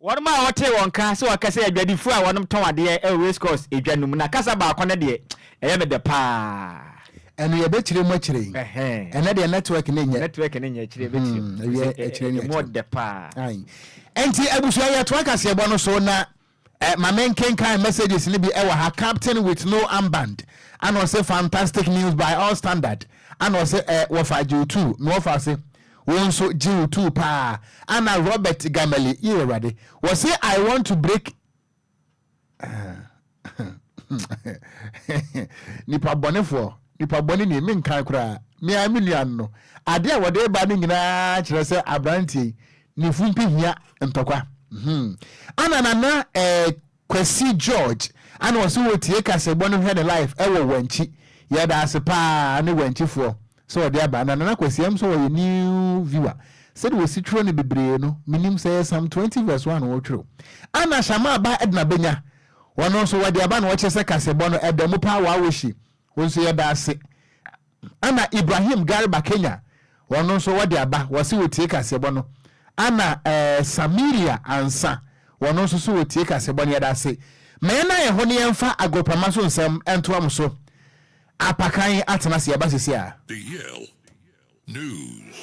Wɔnom a wɔtee wɔn nka sɛ wɔka sɛ adwadifoɔ a wɔnom tɔn adeɛ wɔ Race Course dwa no mu na kasa baako no deɛ ɛyɛ me dɛ paa. Ɛno yɛbɛkyerɛ mu akyire yi. Ɛnɛ deɛ network no nyɛ. Network no nyɛ akyire yɛbɛkyerɛ mu. Ɛwiɛ akyire ne akyire. Ɛmu ɔdɛ paa. Ɛnti abusua yɛtoa kaseɛbɔ no so na eh, ma menkenkan messages no bi ɛwɔ ha. Captain with no armband ana ɔse fantastic news by all standard ana ɔse eh, wɔfa gye wo tuu na wɔfa se Wo nso gye wo tuu paa ana Robert Gameli yee awurade wɔse I want to break nipa bɔnefoɔ nipa bɔne nie menkan koraa me a me nua no adeɛ a wɔde ba no nyinaa kyerɛ sɛ aberanteɛ yi ne fumpi hia ntɔkwa hmm. Ana nana eh, Kwasi George ana ɔse wɔtie kasɛbɔ no hwɛ ne life ɛwɔ wankyi yɛda ase paa ne wankyifoɔ sɛ ɔde aba na Nana Kwasi ɛm sɛ ɔyɛ new viewer. Sɛdeɛ wɔsi twerɛ no bebree no, mennim sɛ ɛyɛ Psalm 20 verse 1 na wɔtwerɛ. Ana Shammah ba Edna bɛnya? Ɔno nso wɔde aba na wɔkyerɛ sɛ kaseɛbɔ no ɛda mu paa wɔawohyi. Wo nso yɛda ase. Ana Ibrahim Garba Kenya, ɔno nso wɔde aba, wɔse wɔtie kaseɛbɔ no. Ana eh, Samiria Ansa, wɔno nso so wɔtie kaseɛbɔ no, yɛda ase. Ma yɛnna yɛn ho na yɛmfa agoprama so nsɛm ntoa mo so. Apakan atena ase, yɛba sisi a. The Yale News.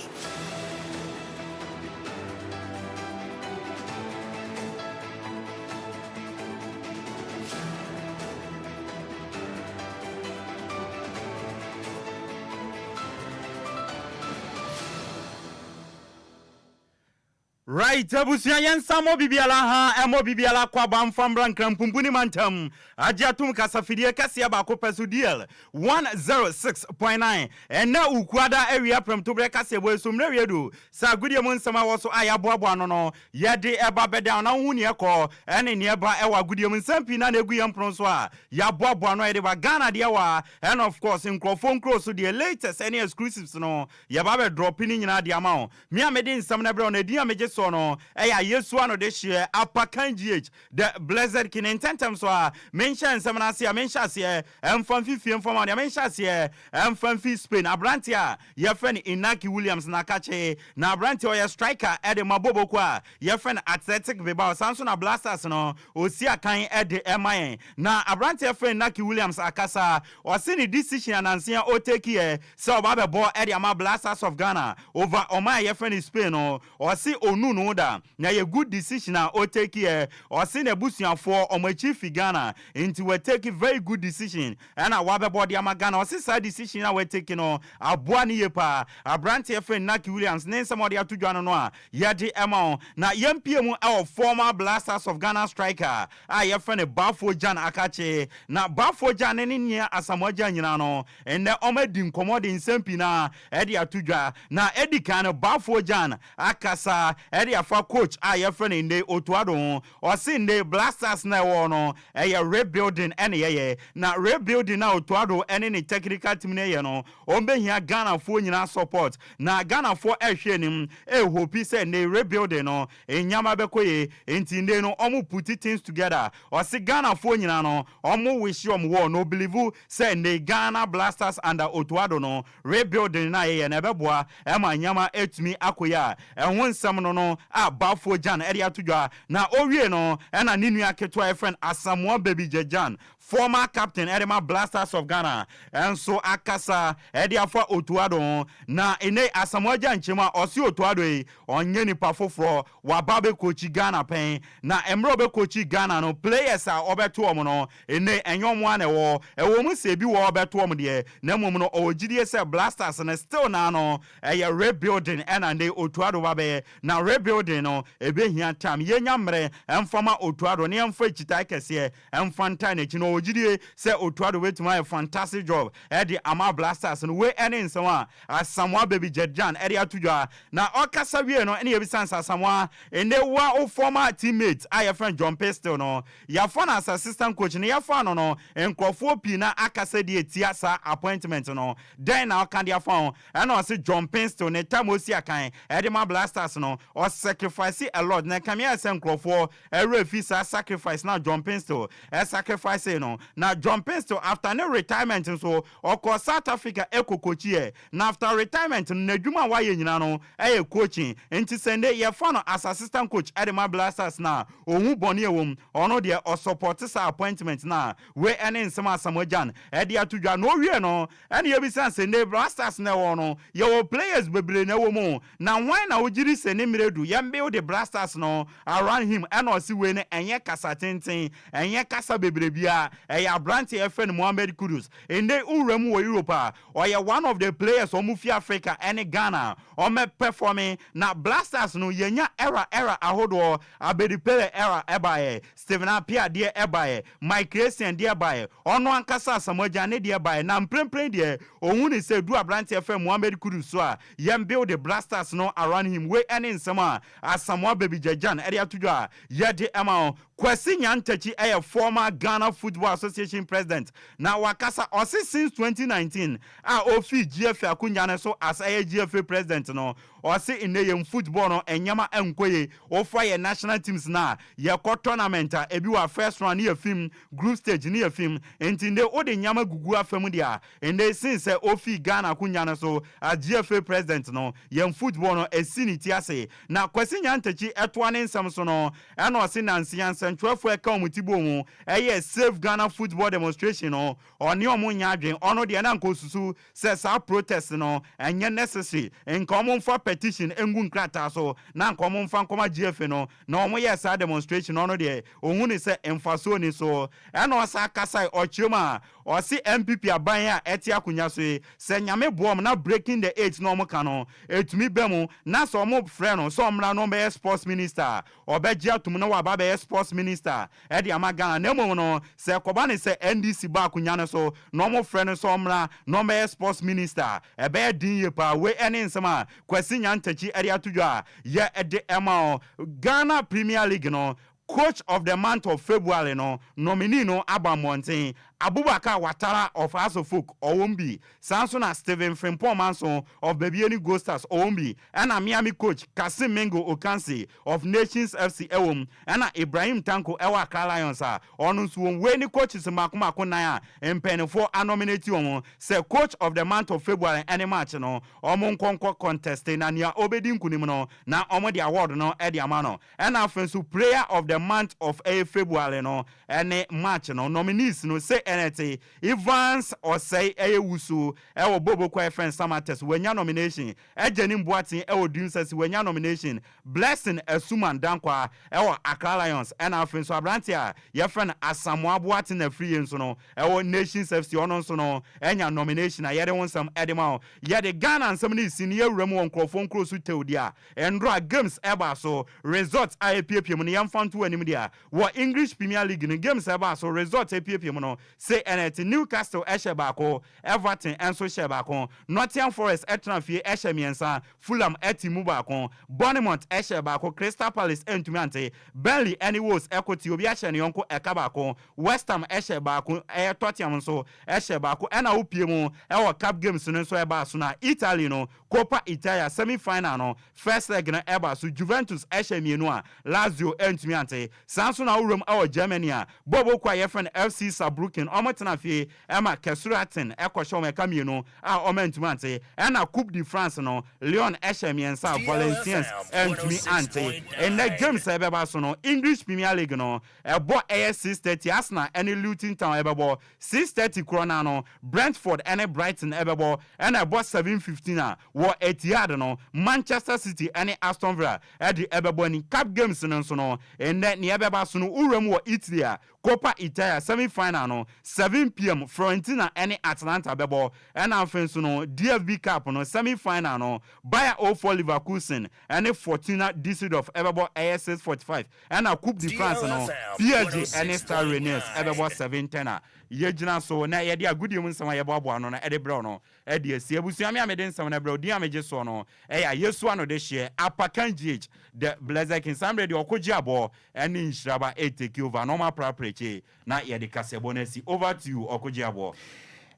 Right abusua yɛn nsa mmɔ bibiara ha ɛmmɔ bibiara kɔ aba mfa mbra Nkranpumpu ne mantam agye atom kasafidie kɛseɛ baako pɛ so DL 106.9 Ɛnnɛ Ukuada awia prɛmtoberɛ kaseɛbɔ yi so mmerɛ wie du sɛ agodie mu nsɛm a ɛwɔ so a yɛaboaboa ano no yɛde ɛba bɛdan na wohu neɛ ɛkɔ ɛne neɛ ɛba ɛwɔ agodie mu nsɛm pii na na ɛgu yɛn pono so a yɛaboaboa ano a yɛde ba Ghana deɛ wɔ a and of course nkurɔfoɔ nkuro so deɛ latest ɛne exclusives no yɛba bɛ drop ne nyinaa de ama wo. Me a mede nsɛm no brɛ wo no, edin a megye soɔ no yɛ Ayesu Anodehyeɛ Apakan GH, The Blessed King. Ntɛntɛm so ara, menhyɛ nsɛm no ase a, menhyɛ aseɛ mfa mfi fie mfa ma wo deɛ, menhyɛ aseɛ mfa mfi Spain. Aberanteɛ a yɛfrɛ no Inaki Williams na akakye, na aberanteɛ ɔyɛ striker de ma Boboko a yɛfrɛ no Athletic Bilbao, saa nso na Blasters no ɔsi akan de ma yɛn. Na aberanteɛ yɛfrɛ no Inaki Williams akasa, ɔse ne decision a nansa yi ɔtakiiɛ sɛ ɔba abɛbɔ de ama Black Stars of Ghana over ɔman a yɛfrɛ no Spain no, ɔse ɔnnu no da na ɛyɛ good decision a ɔtake yɛ. Ɔse n'abusuafoɔ ɔmo akyi fi Ghana nti wa take very good decision ɛna wabɛbɔ de ama Ghana. Ɔse saa decision a wa take no aboa no yie paa. Abranteɛ yɛfrɛ no Naki Williams ne nsɛm a ɔde ato dwa no no a yɛde ma wo. Na yɛmpie mu ɛwɔ former Black Stars of Ghana striker a yɛfrɛ no Baffour Gyan Akakye. Na Baffour Gyan ne ne nua Asamoah Gyan nyinaa no Ɛnnɛ wɔadi nkɔmmɔ de nsɛm pii no ara de ato dwa. Na edi kan no, Baffour Gyan akasa de afa coach a yɛfrɛ no Ndei Otto Addo ho. Ɔse Ndei Black Stars no a ɛwɔ hɔ no, ɛyɛ rebuilding na yɛyɛ. Na rebuilding no a Otto Addo ne ne technical team no yɛ no, wɔbɛhia Ghanafoɔ nyinaa support. Na Ghanafoɔ rehwɛ anim rehopi sɛ Ndei rebuilding no, nneɛma bɛkɔ yie. Nti Ndei no, wɔn puti things together. Ɔse Ghanafoɔ nyinaa no, wɔn wish wɔn well na ɔbelieve Sɛ nnɛ Ghana Blasters under Otto Addo no rebuilding no a yɛyɛ no ɛbɛboa ma nneɛma atumi akɔ yie a, ɛho nsɛm no no a Baffour Gyan de ato dwa na ɔwie no ɛna ne nua ketewa a yɛfrɛ no Asamoah Baby Gyan, former captain de ma Blasters of Ghana nso akasa de afa Otto Addo ho. Na nnɛ yi Asamoah Gyan kyerɛ mu a ɔse Otto Addo yi ɔnyɛ nipa foforɔ, waba abɛcoachi Ghana pɛn na mmerɛ ɔbɛcoachi Ghana no players a ɔbɛto wɔn no Nnɛ, ɛnyɛ wɔn ara na ɛwɔ hɔ. Ɛwɔ mu sɛ ebi wɔ hɔ a ɔbɛto wɔn deɛ, na mmom no ɔwɔ gyidie sɛ Blasters no still naa no ɛyɛ rebuilding ɛna nnɛ Otto Addo ba bɛyɛ. Na rebuilding no ɛbɛhia time. Yɛnya mmerɛ mfa ma Otto Addo na yɛmfa akyitae kɛseɛ mfa ntae n'akyi. Na ɔwɔ gyidie sɛ Otto Addo bɛtumi ayɛ fantastic job de ama Blasters no. Wei ɛne nsɛm a Asamoah Baby Jet Jan de ato dwa. Na ɔkasa wiee no ɛna yɛbisa no sɛ Asamoah, nnɛ wo a wo former teammate a yɛfrɛ no John Pistol no, Yɛafa no as assistant coach no yɛfaa no no nkurɔfoɔ pii na akasa de atia saa appointment no, dɛn na woka de afa ho? Ɛna ɔse John Paintsil ne time a ɔsi akan de ma Black Stars no ɔ sacrifice a lot na ɛkame ayɛ sɛ nkurɔfoɔ werɛ fi saa sacrifice no a John Paintsil sacrifice no. Na John Paintsil after ne retirement nso ɔkɔɔ South Africa kɔ coachiiɛ na after retirement no n'adwuma a wayɛ nyinaa no yɛ coaching nti sɛ nnɛ yɛfa no as assistant coach de ma Black Stars no a Ohu bɔne a ɛwɔ mu, ɔno deɛ ɔsɔpɔte saa appointment no a, wei ɛne nsɛm a Asamoah Gyan ɛde ato dwa. Na ɔwie no, ɛna yɛbisa no sɛ, nnɛ Blasters no a ɛwɔ hɔ no, yɛwɔ players bebree na ɛwɔ mu o, na hwan na wogye di sɛ ne mmerɛ adu, yɛn build Blasters no around him, ɛna ɔse wei no ɛnyɛ kasa tenten, ɛnyɛ kasa bebree biara, ɛyɛ aberanteɛ a yɛfrɛ no Mohammed Kudus. Nnɛ wowura mu wɔ Europe a, ɔyɛ one of the players a wɔfi Africa ɛne Ghana a wɔn performe, na Blasters no yɛnya era era ahodoɔ, Abedi Pele era baeɛ, Stephen Appiah deɛ baeɛ, Mike Essien deɛ baeɛ, ɔno ankasa Asamoah Gyan ne deɛ baeɛ, na mprempren deɛ ɔhu ne sɛ ɛduru aberanteɛ fɛ Mohammed Kudus so a, yɛn build Blasters no around him. Wei ne nsɛm a Asamoah Baby Gyan de ato dwa a yɛde ma wo. Kwasi Nyantakyi yɛ former Ghana Football Association President na wakasa, ɔse since 2019 a ɔfii GFA akonnwa no so as ɛyɛ GFA President no, Ɔse nnɛ yɛn football no, nneɛma nkɔ yie. Wofa yɛ national teams no a, yɛkɔ tournament a, ebi wɔ a, first round ne yɛfim, group stage ne yɛfim. Nti nde wode nneɛma gugu afa mu deɛ a, nnɛ sin sɛ ofii Ghana akonnwa no so as GFA president no, yɛn football no esi ne ti ase. Na Kwasi Nyantakyi ɛtoa ne nsɛm so no, ɛna ɔse nansia nsɛntwerɛfoɔ ɛka wɔn ti bɔ mu ɛyɛ Save Ghana Football demonstration no, ɔne ɔmo nyɛ adwen. Ɔno deɛ, na nka osusu sɛ saa protest no ɛnyɛ necessary, nka ɔmo mfa petition ngu nkrataa so na nka ɔmo mfa nkɔma GFA no na ɔmo yɛ saa demonstration. Ɔno deɛ, ohun ne sɛ mfasoɔ ni so. Ɛna ɔsa kasa ɔkyerɛ mu a, ɔsi NPP aban a ɛte akonnwa so yi, sɛ Nyame boɔ na Breaking the Eight na ɔmo ka no etumi bɛ mu, na sɛ ɔmo frɛ no sɛ ɔmmra na ɔmbɛyɛ sports minister, ɔbɛgye atum na waba bɛyɛ sports minister ɛde ama Ghana. Na mmom no, sɛ kɔba ne sɛ NDC ba akonnwa no so na ɔmo frɛ no sɛ ɔmmra na ɔmbɛyɛ sports minister, ɛbɛyɛ den yie paa. Wei ɛne nsɛm a Kwasi Nyantakyi ɛde ato dwa a yɛ ɛde ɛma o. Ghana Premier League no, Coach of the Month of February no nominee no aba mmɔnten. Abubakar Watara of Hearts of Oak ɔwɔ bi, saa nso na Stephen Frimpong Manso of Bibiani Gold Stars ɔwɔ bi, ɛna Miami coach Kasim Mingo Okansi of Nations FC ɛwɔ mu, ɛna Ibrahim Tanko ɛwɔ Accra Lions a ɔno nso wɔn. Wei ne coaches mmaako mmaako nan a mpanyinfoɔ anominate wɔn sɛ Coach of the Month of February ɛne March no, wɔn nkɔnkɔ contest na nea ɔbɛdi nkunim no na wɔn de award no ɛde ama no. Ɛna afei nso, Player of the Month of ɛyɛ February no ɛne March no nominees no sɛ ɛnɛte: Evans Ɔsɛe ɛyɛ Wusu ɛwɔ Bobo kɔ ɛfɛn Samartex, wanya nomination; Ɛgye ne Mboaten ɛwɔ Dreams FC, wanya nomination; Blessing Asuman Dankwa ɛwɔ Accra Lions, ɛna afei nso aberante a yɛfrɛ no Asamoah Boaten na afiri yie nso no ɛwɔ Nations FC, ɔno nso no ɛnya nomination. A yɛde ho nsɛm ɛde ma wo, yɛde Ghana nsɛm no si ne yɛwura mu wɔ nkurɔfoɔ nkuro so tew deɛ a, ndora games ɛba so, result a epiepie mu no, yɛmfa nto anim deɛ a, wɔ English Premier League no, games ɛba so, result epiepie mu no se ɛnɛte: Newcastle ɛhyɛ 1, Everton ɛnso hyɛ 1, Nottingham Forest ɛtena fie ɛhyɛ 3, Fulham ɛte mu 1, Bournemouth ɛhyɛ 1, Crystal Palace ɛntumi ante, Burnley ɛne Wolves ɛko te, obi ahyɛ ne yɔnko ɛka 1, West Ham ɛhyɛ 1, ɛyɛ Tottenham nso ɛhyɛ 1. Ɛna wopie mu ɛwɔ cup games no nso ɛbaa so na Italy no, Coppa Italia semi final no first leg no ɛba so, Juventus ɛhyɛ 2 a Lazio ɛntumi ante. Saa nso na awuram ɛwɔ Germany a, bɔɔl kɔ a yɛfrɛ no FC Saarbrücken, ɔmo tena fie ɛma Kaiserslautern ɛkɔhyɛ wɔn ɛka 2 a ɔmo ɛntumi ante. Ɛna Coupe de France no, Lyon ɛhyɛ 3 a Valenciennes ɛntumi ante. Ɛnɛ games a ɛbɛba so no, English Premier League no, ɛbɔ ɛyɛ 6:30, Arsenal ɛne Luton Town ɛbɛbɔ. 6:30 korɔ na no, Brentford ɛne Brighton ɛbɛbɔ. Ɛna ɛbɔ 7:15 a, wɔ Etihad no, Manchester City ɛne Aston Villa ɛde ɛbɛbɔ. Ni cup games no nso no, ɛnɛ nea ɛbɛba so no, wura mu wɔ Italy a, Coppa Italia semi final no, 7 p.m., Fiorentina ɛne Atalanta bɛbɔ. Ɛna afei nso no, DFB Cup no semi final no, Bayer 04 Leverkusen ɛne Fortuna Düsseldorf ɛbɛbɔ, ɛyɛ 6:45. Ɛna Coupe de France no, PSG ɛne Stade Rennes ɛbɛbɔ 7:10. A yɛgyina so na yɛde agodie mu nsɛm a yɛboaboa no ɛde brɛw no ɛde asi. Abusua, me a mede nsɛm no brɛw din a megye soɔ no ɛyɛ a Yɛsua no de hyeɛ Apakan GH the Blessed King. Saa mmerɛ deɛ, ɔkɔgye abɔ ɛne Nhyiraba ɛtake over na ɔma aprapra akyi na yɛde kasɛbɔ no asi. Over to you, ɔkɔgye aboɔ.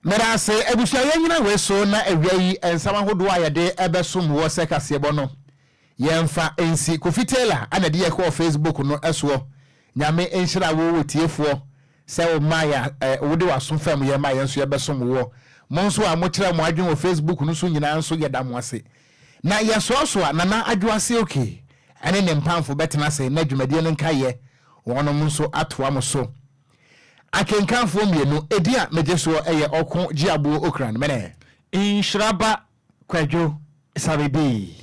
Mmerɛ ase, abusua, yɛnyina wei so na awia yi nsɛm ahodoɔ a yɛde ɛbɛsom wɔ sɛ kaseɛbɔ no, yɛmfa nsi. Kofi Taylor ana de yɛkɔɔ Facebook no ɛsoɔ. Nyame nhyira wo wɔ tiefoɔ sɛ wo ma yɛ wode w'aso fam yɛ ma yɛn nso yɛbɛsom woɔ. Mo nso a mokyerɛ mo adwene wɔ Facebook no so nyinaa nso, yɛda mo ase. Na yɛsoaso a, Nana Adwoase okay ɛne ne mpamfo bɛtena ase na dwumadie no nkayɛ wɔnom nso atoa mo so. Akenkanfoɔ mmienu ɛdi a megye soɔ ɛyɛ Ɔko Gyeaboɔ Okran mene Nhyiraba Kwadwo Sabebi.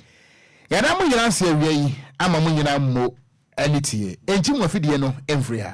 Yɛda mo nyinaa ase awia yi ama mo nyinaa mmo ani tie. Enti mo afidie no mfiri ha.